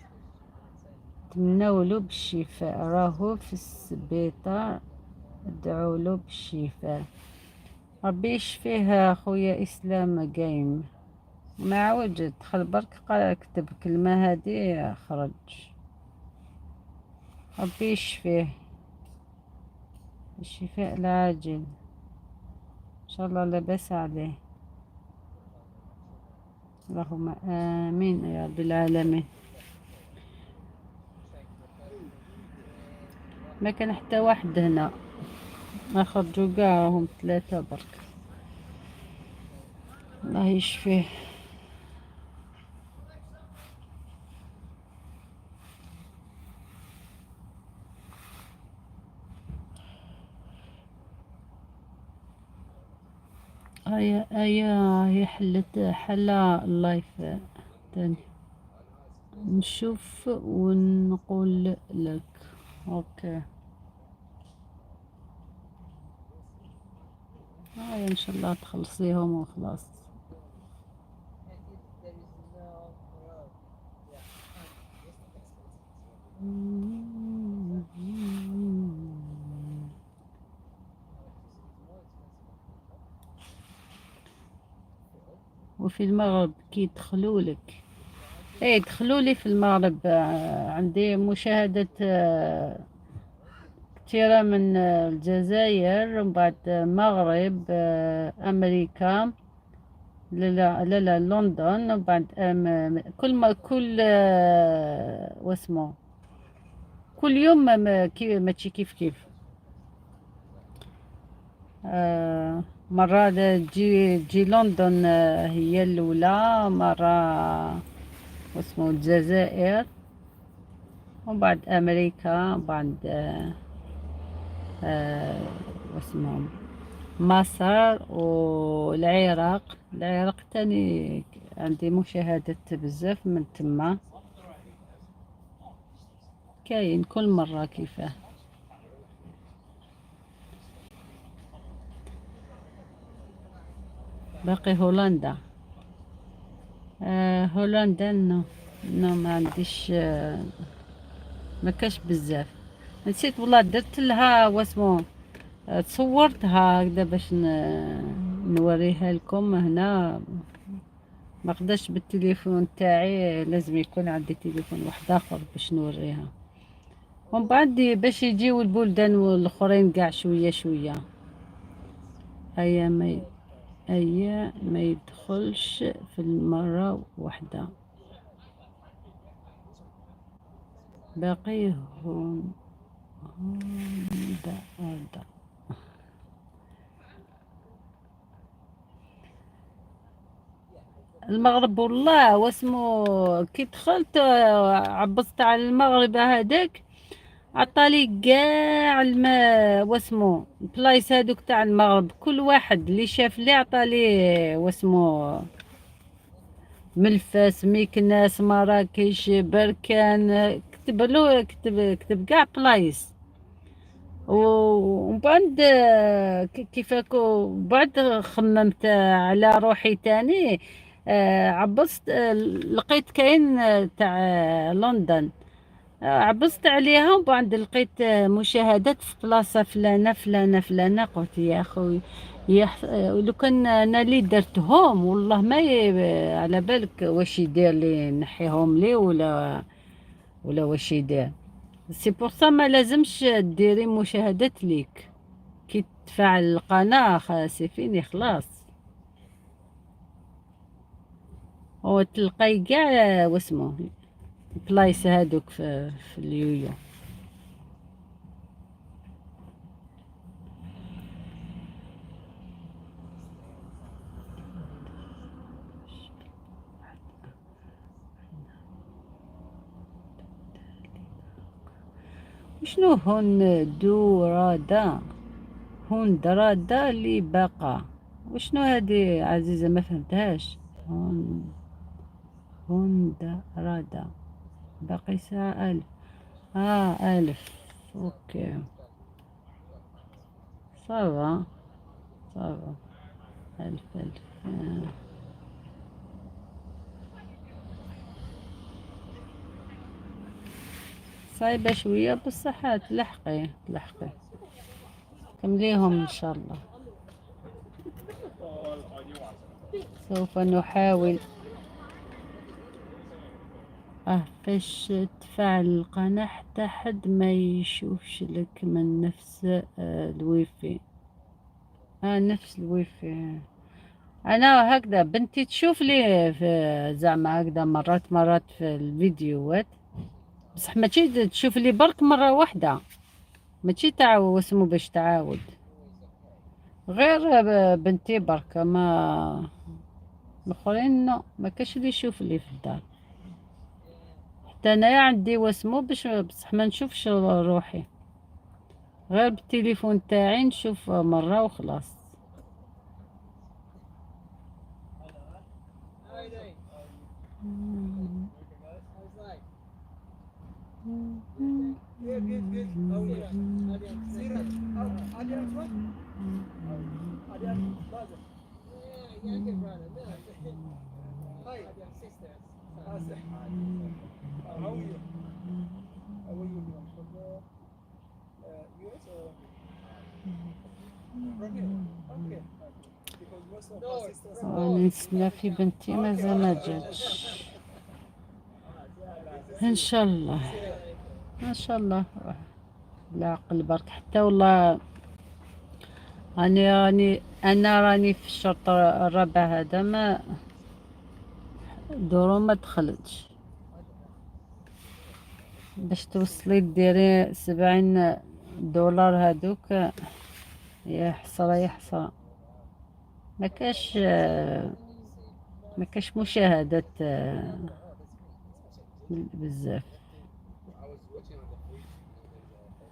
تمناولو بالشفاء، راهو في السبيطار، ادعولو بالشفاء. ربي يشفيه خويا اسلام جايم. ما عاود دخل برك قال كتب كلمة هادي خرج. ربي يشفيه الشفاء العاجل ان شاء الله لاباس عليه. اللهم امين يا رب العالمين. ما كان حتى واحد هنا، ما خرجوا كاع، هم ثلاثة برك. الله يشفيه. آية آية هي حلت حلا ال live تاني، نشوف ونقول لك. okay هاي ان شاء الله تخلصيهم وخلاص. And if there is no road, yeah, just expensive. Electricity is more expensive in winter. وفي المغرب كي يدخلوا لك، ايه دخلوا لي في المغرب، عندي مشاهدة كثيرة من الجزائر، ومن بعد المغرب، أمريكا، لا لا لا لا لندن، ومن بعد كل ما كل واسمو كل يوم ماشي كيف كيف. مرة تجي لندن، هي الأولى، مرة واسمو الجزائر، ومن بعد أمريكا، ومن بعد واسمو مصر والعراق. العراق تاني عندي مشاهدات بزاف من تما، كاين كل مرة كيفاه. باقي هولندا، هولندا non non ما عنديش، ما كاش بزاف. نسيت والله درت لها واسمو، تصورتها هكذا باش نوريها لكم هنا. ما قدرتش بالتليفون تاعي، لازم يكون عندي تليفون واحد اخر باش نوريها. ومن بعد باش يجيو البلدان والاخرين كاع شويه شويه. هيا ما يدخلش في المره واحده. باقي هون هون المغرب والله واسمو كي دخلت، عبزت على المغرب هذاك، عطالي كاع الماء واسمو بلايص هذوك تاع المغرب، كل واحد اللي شاف لي عطالي واسمو ملفاس، ميكناس، مراكش، بركان، كتب له كتب كاع بلايص. ومن بعد كيفاكو بعد خممت على روحي تاني، عبصت، لقيت كاين تاع لندن، عبصت عليها، ومن بعد لقيت مشاهدات في بلاصة فلانة فلانة فلانة. قلت يا خوي لو كان انا اللي درتهم والله ما على بالك واش يدير لي، نحيهم لي ولا واش يدير. c'est pour ça ما لازمش ديري مشاهدات ليك كي تفعل القناة، c'est fini خلاص، وتلقاي كاع واسمو البلايص هادوك في اليويو. شنو هون دورادا، هون درادا اللي باقا وشنو هادي عزيزة؟ ما فهمتهاش. هوندا رادا باقي ساعة 1000. 1000. OK ça va ça va. 1000 1000. صعيبة شوية بصح تلحقي تلحقي كمليهم ان شاء الله. سوف نحاول. فاش تفعل القناة حتى حد ما يشوفش لك من نفس الويفي. نفس الويفي. انا هكذا بنتي تشوف لي في زعما هكذا مرات مرات في الفيديوهات، بصح ماشي تشوف لي برك مرة واحدة، ماشي تاع واسمو باش تعاود، غير بنتي برك. ما الاخرين non، ما كاش اللي يشوف لي في الدار. حتى انايا عندي واسمو باش، بصح ما نشوفش روحي، غير بالتليفون تاعي نشوف مرة وخلاص. Yeah, good, good. How are you? Sirat. Adrian's what? Adrian brother. Yeah, younger brother. No. Hi. Adrian sister. How are you? How are you doing? From the US or from here? Okay. Because most of my sisters are راني نستنى في بنتي مازال ما جاتش. ان شاء الله ان شاء الله بالعقل برك. حتى والله راني انا راني في الشرط الرابع هذا، ما دورو ما دخلتش باش توصلي ديري $70 هادوك. يا حسرة يا حسرة، ما كاش مشاهدات بزاف،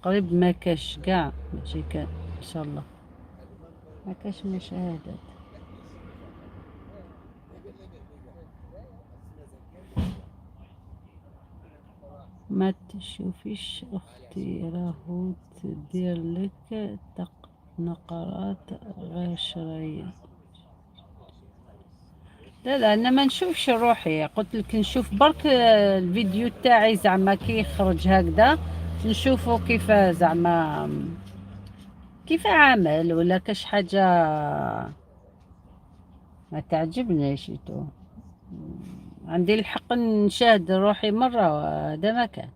قريب ما كاش كاع، ماشي كان ان شاء الله ما كاش مشاهدات. ما تشوفيش اختي راهو تدير لك نقرات غير شرعية. لا لا، انا ما نشوفش روحي، قلت لك نشوف برك الفيديو تاعي زعما كي يخرج هكذا نشوفو كيف زعما كيف عامل ولا كاش حاجة ما تعجبنيش. تو عندي الحق نشاهد روحي مرة، هذا ما كان.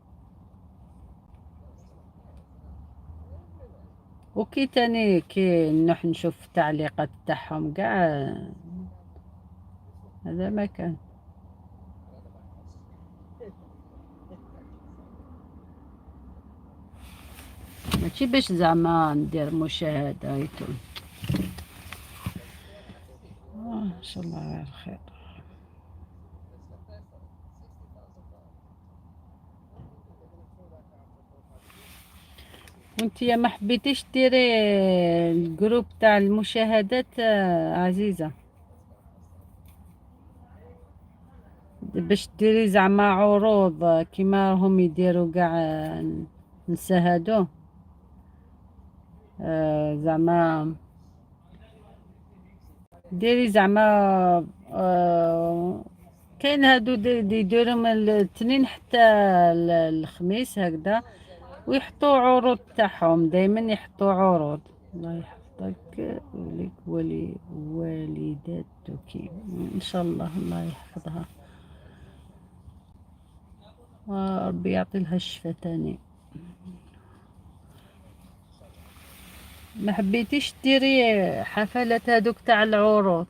وكي تاني كي نروح نشوف التعليقات تاعهم كاع، هذا ما كان. ماشي باش زعما ندير مشاهدة يتون. ان شاء الله على خير. وانت يا ما حبيتيش ديري ال groupe تاع المشاهدات عزيزة، باش ديري زعما عروض كيما راهم يديروا كاع نسا هادو، زعما ديري زعما كاين هادو يديروا من الاثنين حتى الخميس هكذا، ويحطوا عروض تاعهم، دايما يحطوا عروض. الله يحفظك ولك ولي والدتك ان شاء الله، الله يحفظها وربي يعطي لها الشفاء تاني. ما حبيتيش ديري حفلات هادوك تاع العروض؟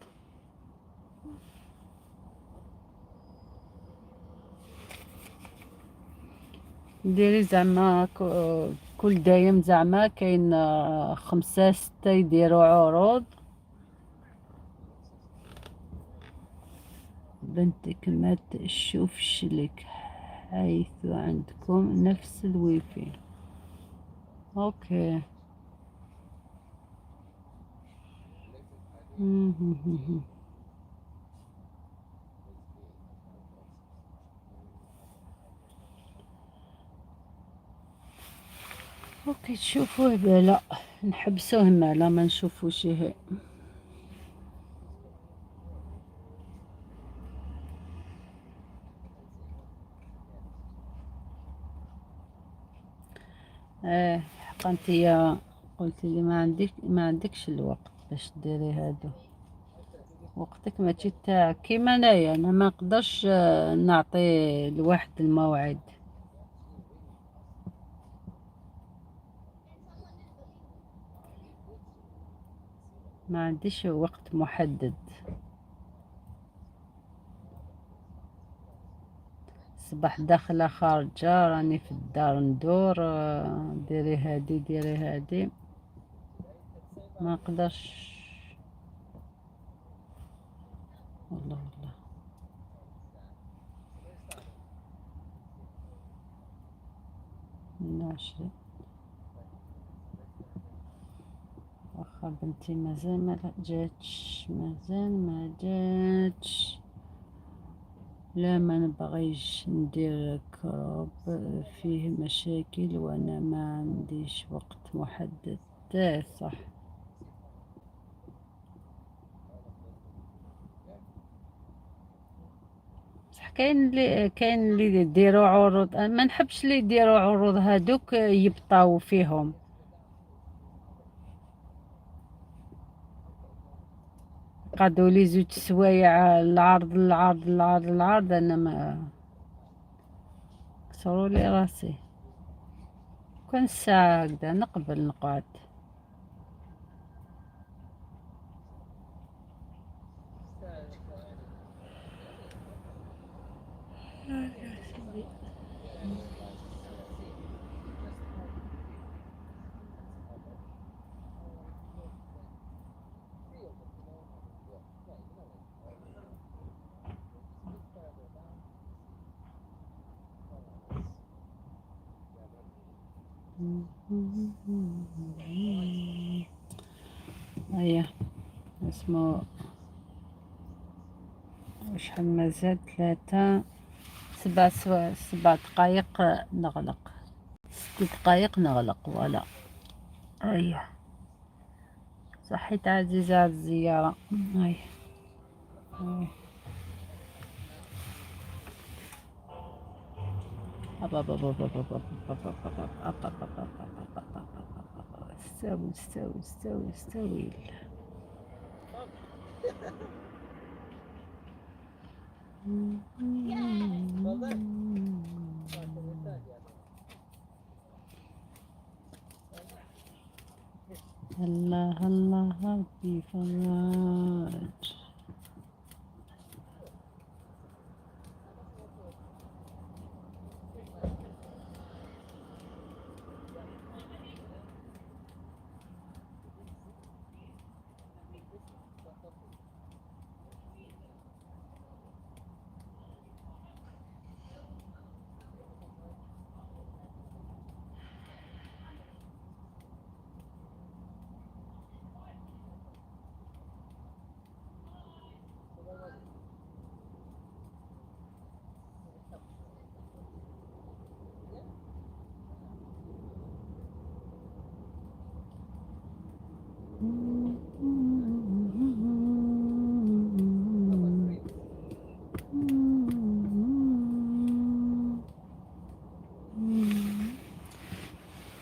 ديري زعما كل دايم زعما كاين 5 6 يديروا عروض. بنتك ما تشوفش لك حيث عندكم نفس الويفي. OK. OK تشوفوه بلا نحبسوه مالا ما نشوفوش. ايه حقا انتيا قلتي لي ما عندكش الوقت باش ديري هادو، وقتك ماشي تاعك كيما انايا. انا ما نقدرش نعطي لواحد الموعد. ما عنديش وقت محدد. صباح داخله خارجه، راني في الدار ندور، ديري هادي ديري هادي، ما نقدرش والله. والله 22. واخا بنتي مازال ما جاتش، مازال ما جاتش. لا ما نبغيش ندير groupe فيه مشاكل وانا ما عنديش وقت محدد. صح. بصح كاين اللي يديروا عروض، أنا ما نحبش اللي يديروا عروض هادوك يبطاو فيهم. قعدوا لي زوج سوايع العرض العرض العرض العرض، انا ما كسروا لي راسي. كان الساعة هكذا نقبل نقعد. هيا اسمه شحال مازال؟ 3 7 7 دقايق نغلق، 6 دقايق نغلق. voilà. هيا صحيت عزيزة على الزيارة. هيا هيا. استوي استوي استوي استوي. الله الله ربي فرج.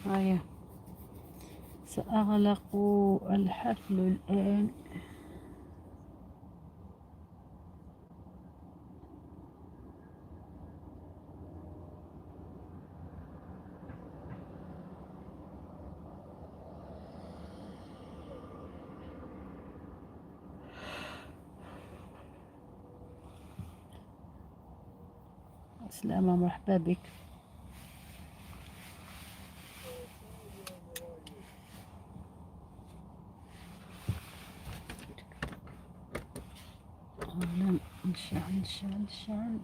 هيا سأغلق الحفل الآن. سلامة، مرحبا بك. نشعل نشعل نشعل.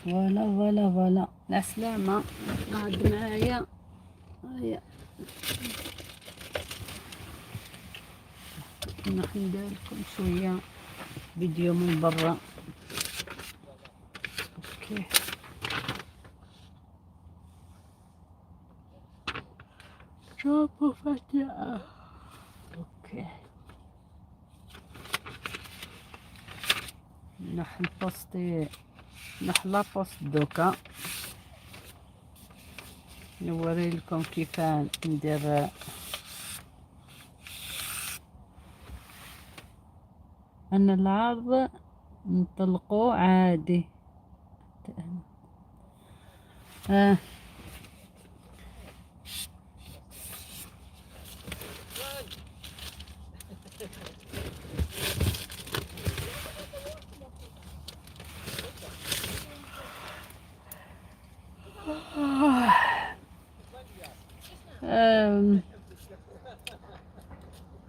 voilà voilà voilà، العسلامة قعد معايا. هيا نروح ندير لكم شوية فيديو من برا. okay شوفوا فتاة. okay نروح نبوستي، نروح la poste دوكا نوري لكم كيف ندير. أن العرض نطلقو عادي.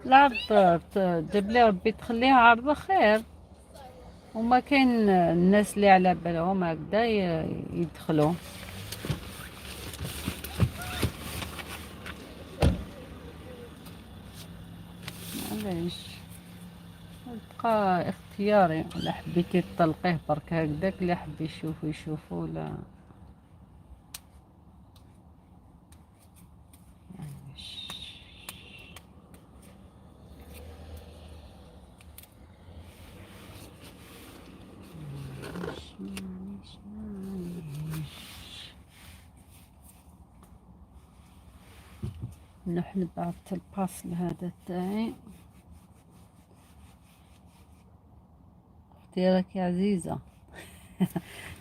العرض جاب لي ربي تخليها عرض خير، وما كاين الناس اللي على بالهم هكذا يدخلوا. معليش تبقى اختياري، ولا حبيتي تطلقيه برك هكذاك، اللي حب يشوفو يشوفو، لا معليش. معليش معليش نروح نبعث ال parcel هذا تاعي. اختي راكي عزيزة.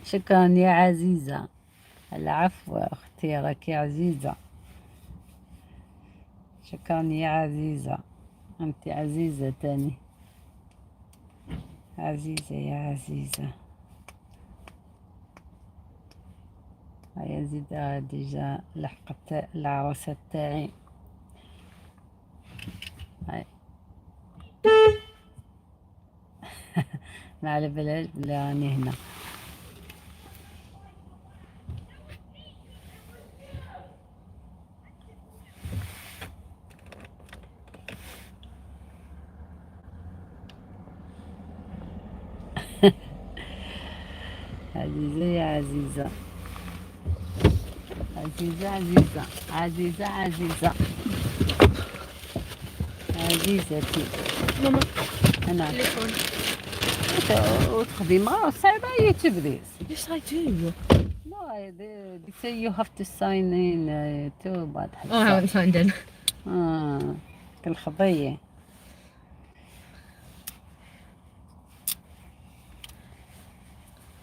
شكرا يا عزيزة. العفو اختي راكي عزيزة. شكرا يا عزيزة، انت عزيزة تاني، عزيزة يا عزيزة. هيا زيد déjà لحقت العروسة تاعي. هاي ما على بالهاش بلي راني هنا. عزيزة يا عزيزة، عزيزة عزيزة عزيزة عزيزة عزيزتي. ماما أنا تليفون. وتخدي ما صعيبة هي تبريز. Yes, I do. No, they say you have to sign in too, but Oh, I haven't signed in. الخضية.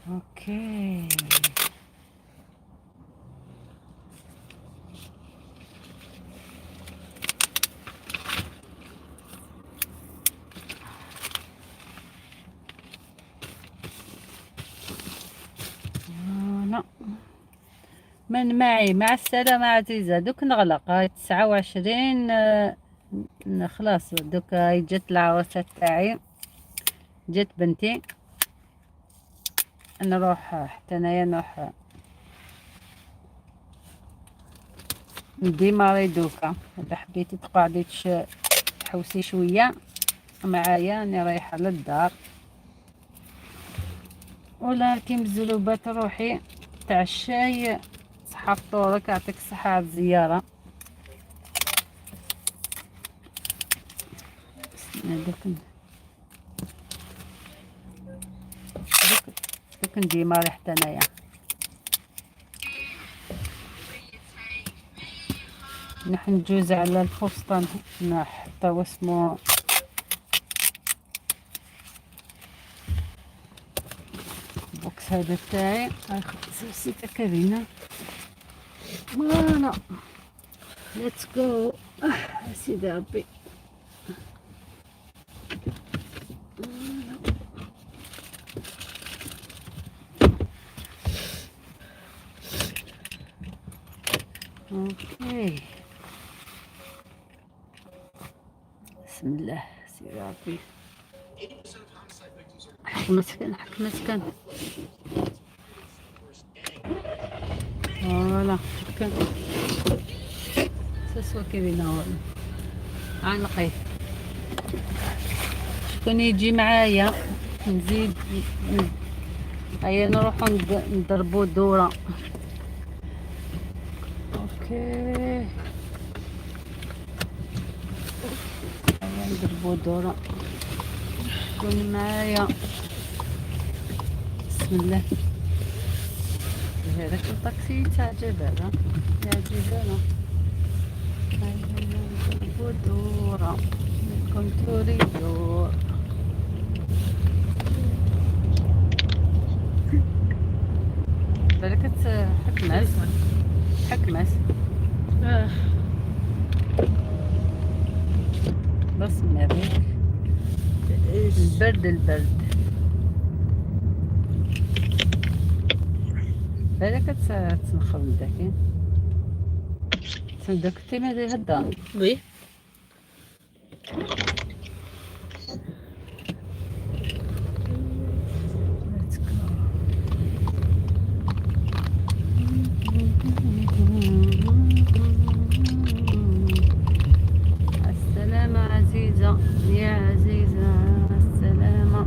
okay لا من معي؟ مع السلامة عزيزة. دوك نغلق، هاي 29. خلاص دوك هاي جت العروسة تاعي، جت بنتي. نروح حتى انايا، نروح نديماري دوكا. اذا حبيتي تقعدي تحوسي شوية معايا، راني رايحة للدار. ولا كي مزروبة تروحي تعشاي، صحة فطورك، يعطيك الصحة على الزيارة. استنى دوك نديماري حتى انايا. نحن نجوز على الفستان حتى واسمو box هذا تاعي. هاي سيتا كابينة. voilà let's go. سيدي ربي. okay بسم الله سيدي ربي. حكمت حكمت كان. Voilà. سسوا كيفينا عنقي. شكون يجي معايا نزيد؟ هيا نروحو نضربو دورة. Okay، هيا نضربو دورة. شكون معايا؟ بسم الله. هذاك الطاكسي تاع جبل، يا جبل. هيا نضربو دورة كنتوريو. بالك حكمس حكمس. بس ما بك البرد، البرد. بالك تنخرم داكي تندك تيما هدا. Oui. Let's go. السلامة عزيزة، يا عزيزة السلامة.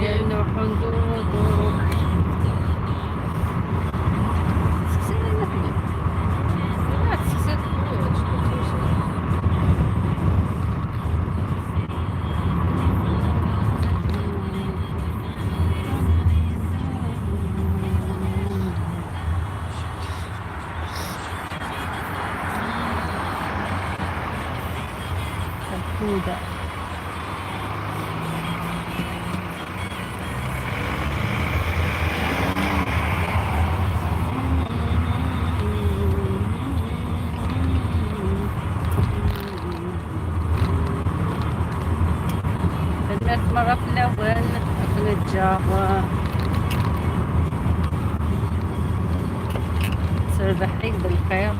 هيا نروحو ندورو دورو. سكسينا نحن. لا تسكسي. الكودة. الناس مرة في الأول نتجا تربحيك بالخير.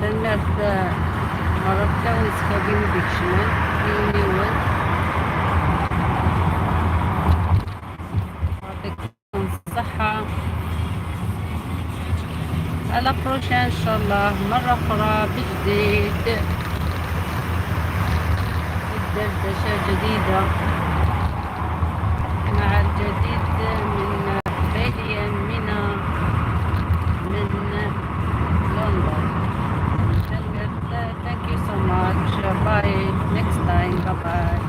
الناس مرة في الأول سكابين بيك شمال يونيون. يعطيكم الصحة. À la prochaine إن شاء الله، مرة أخرى بجديد، دردشة جديدة مع الجديد من بيليا من لندن. Thank you so much. Bye. Next time. Bye bye.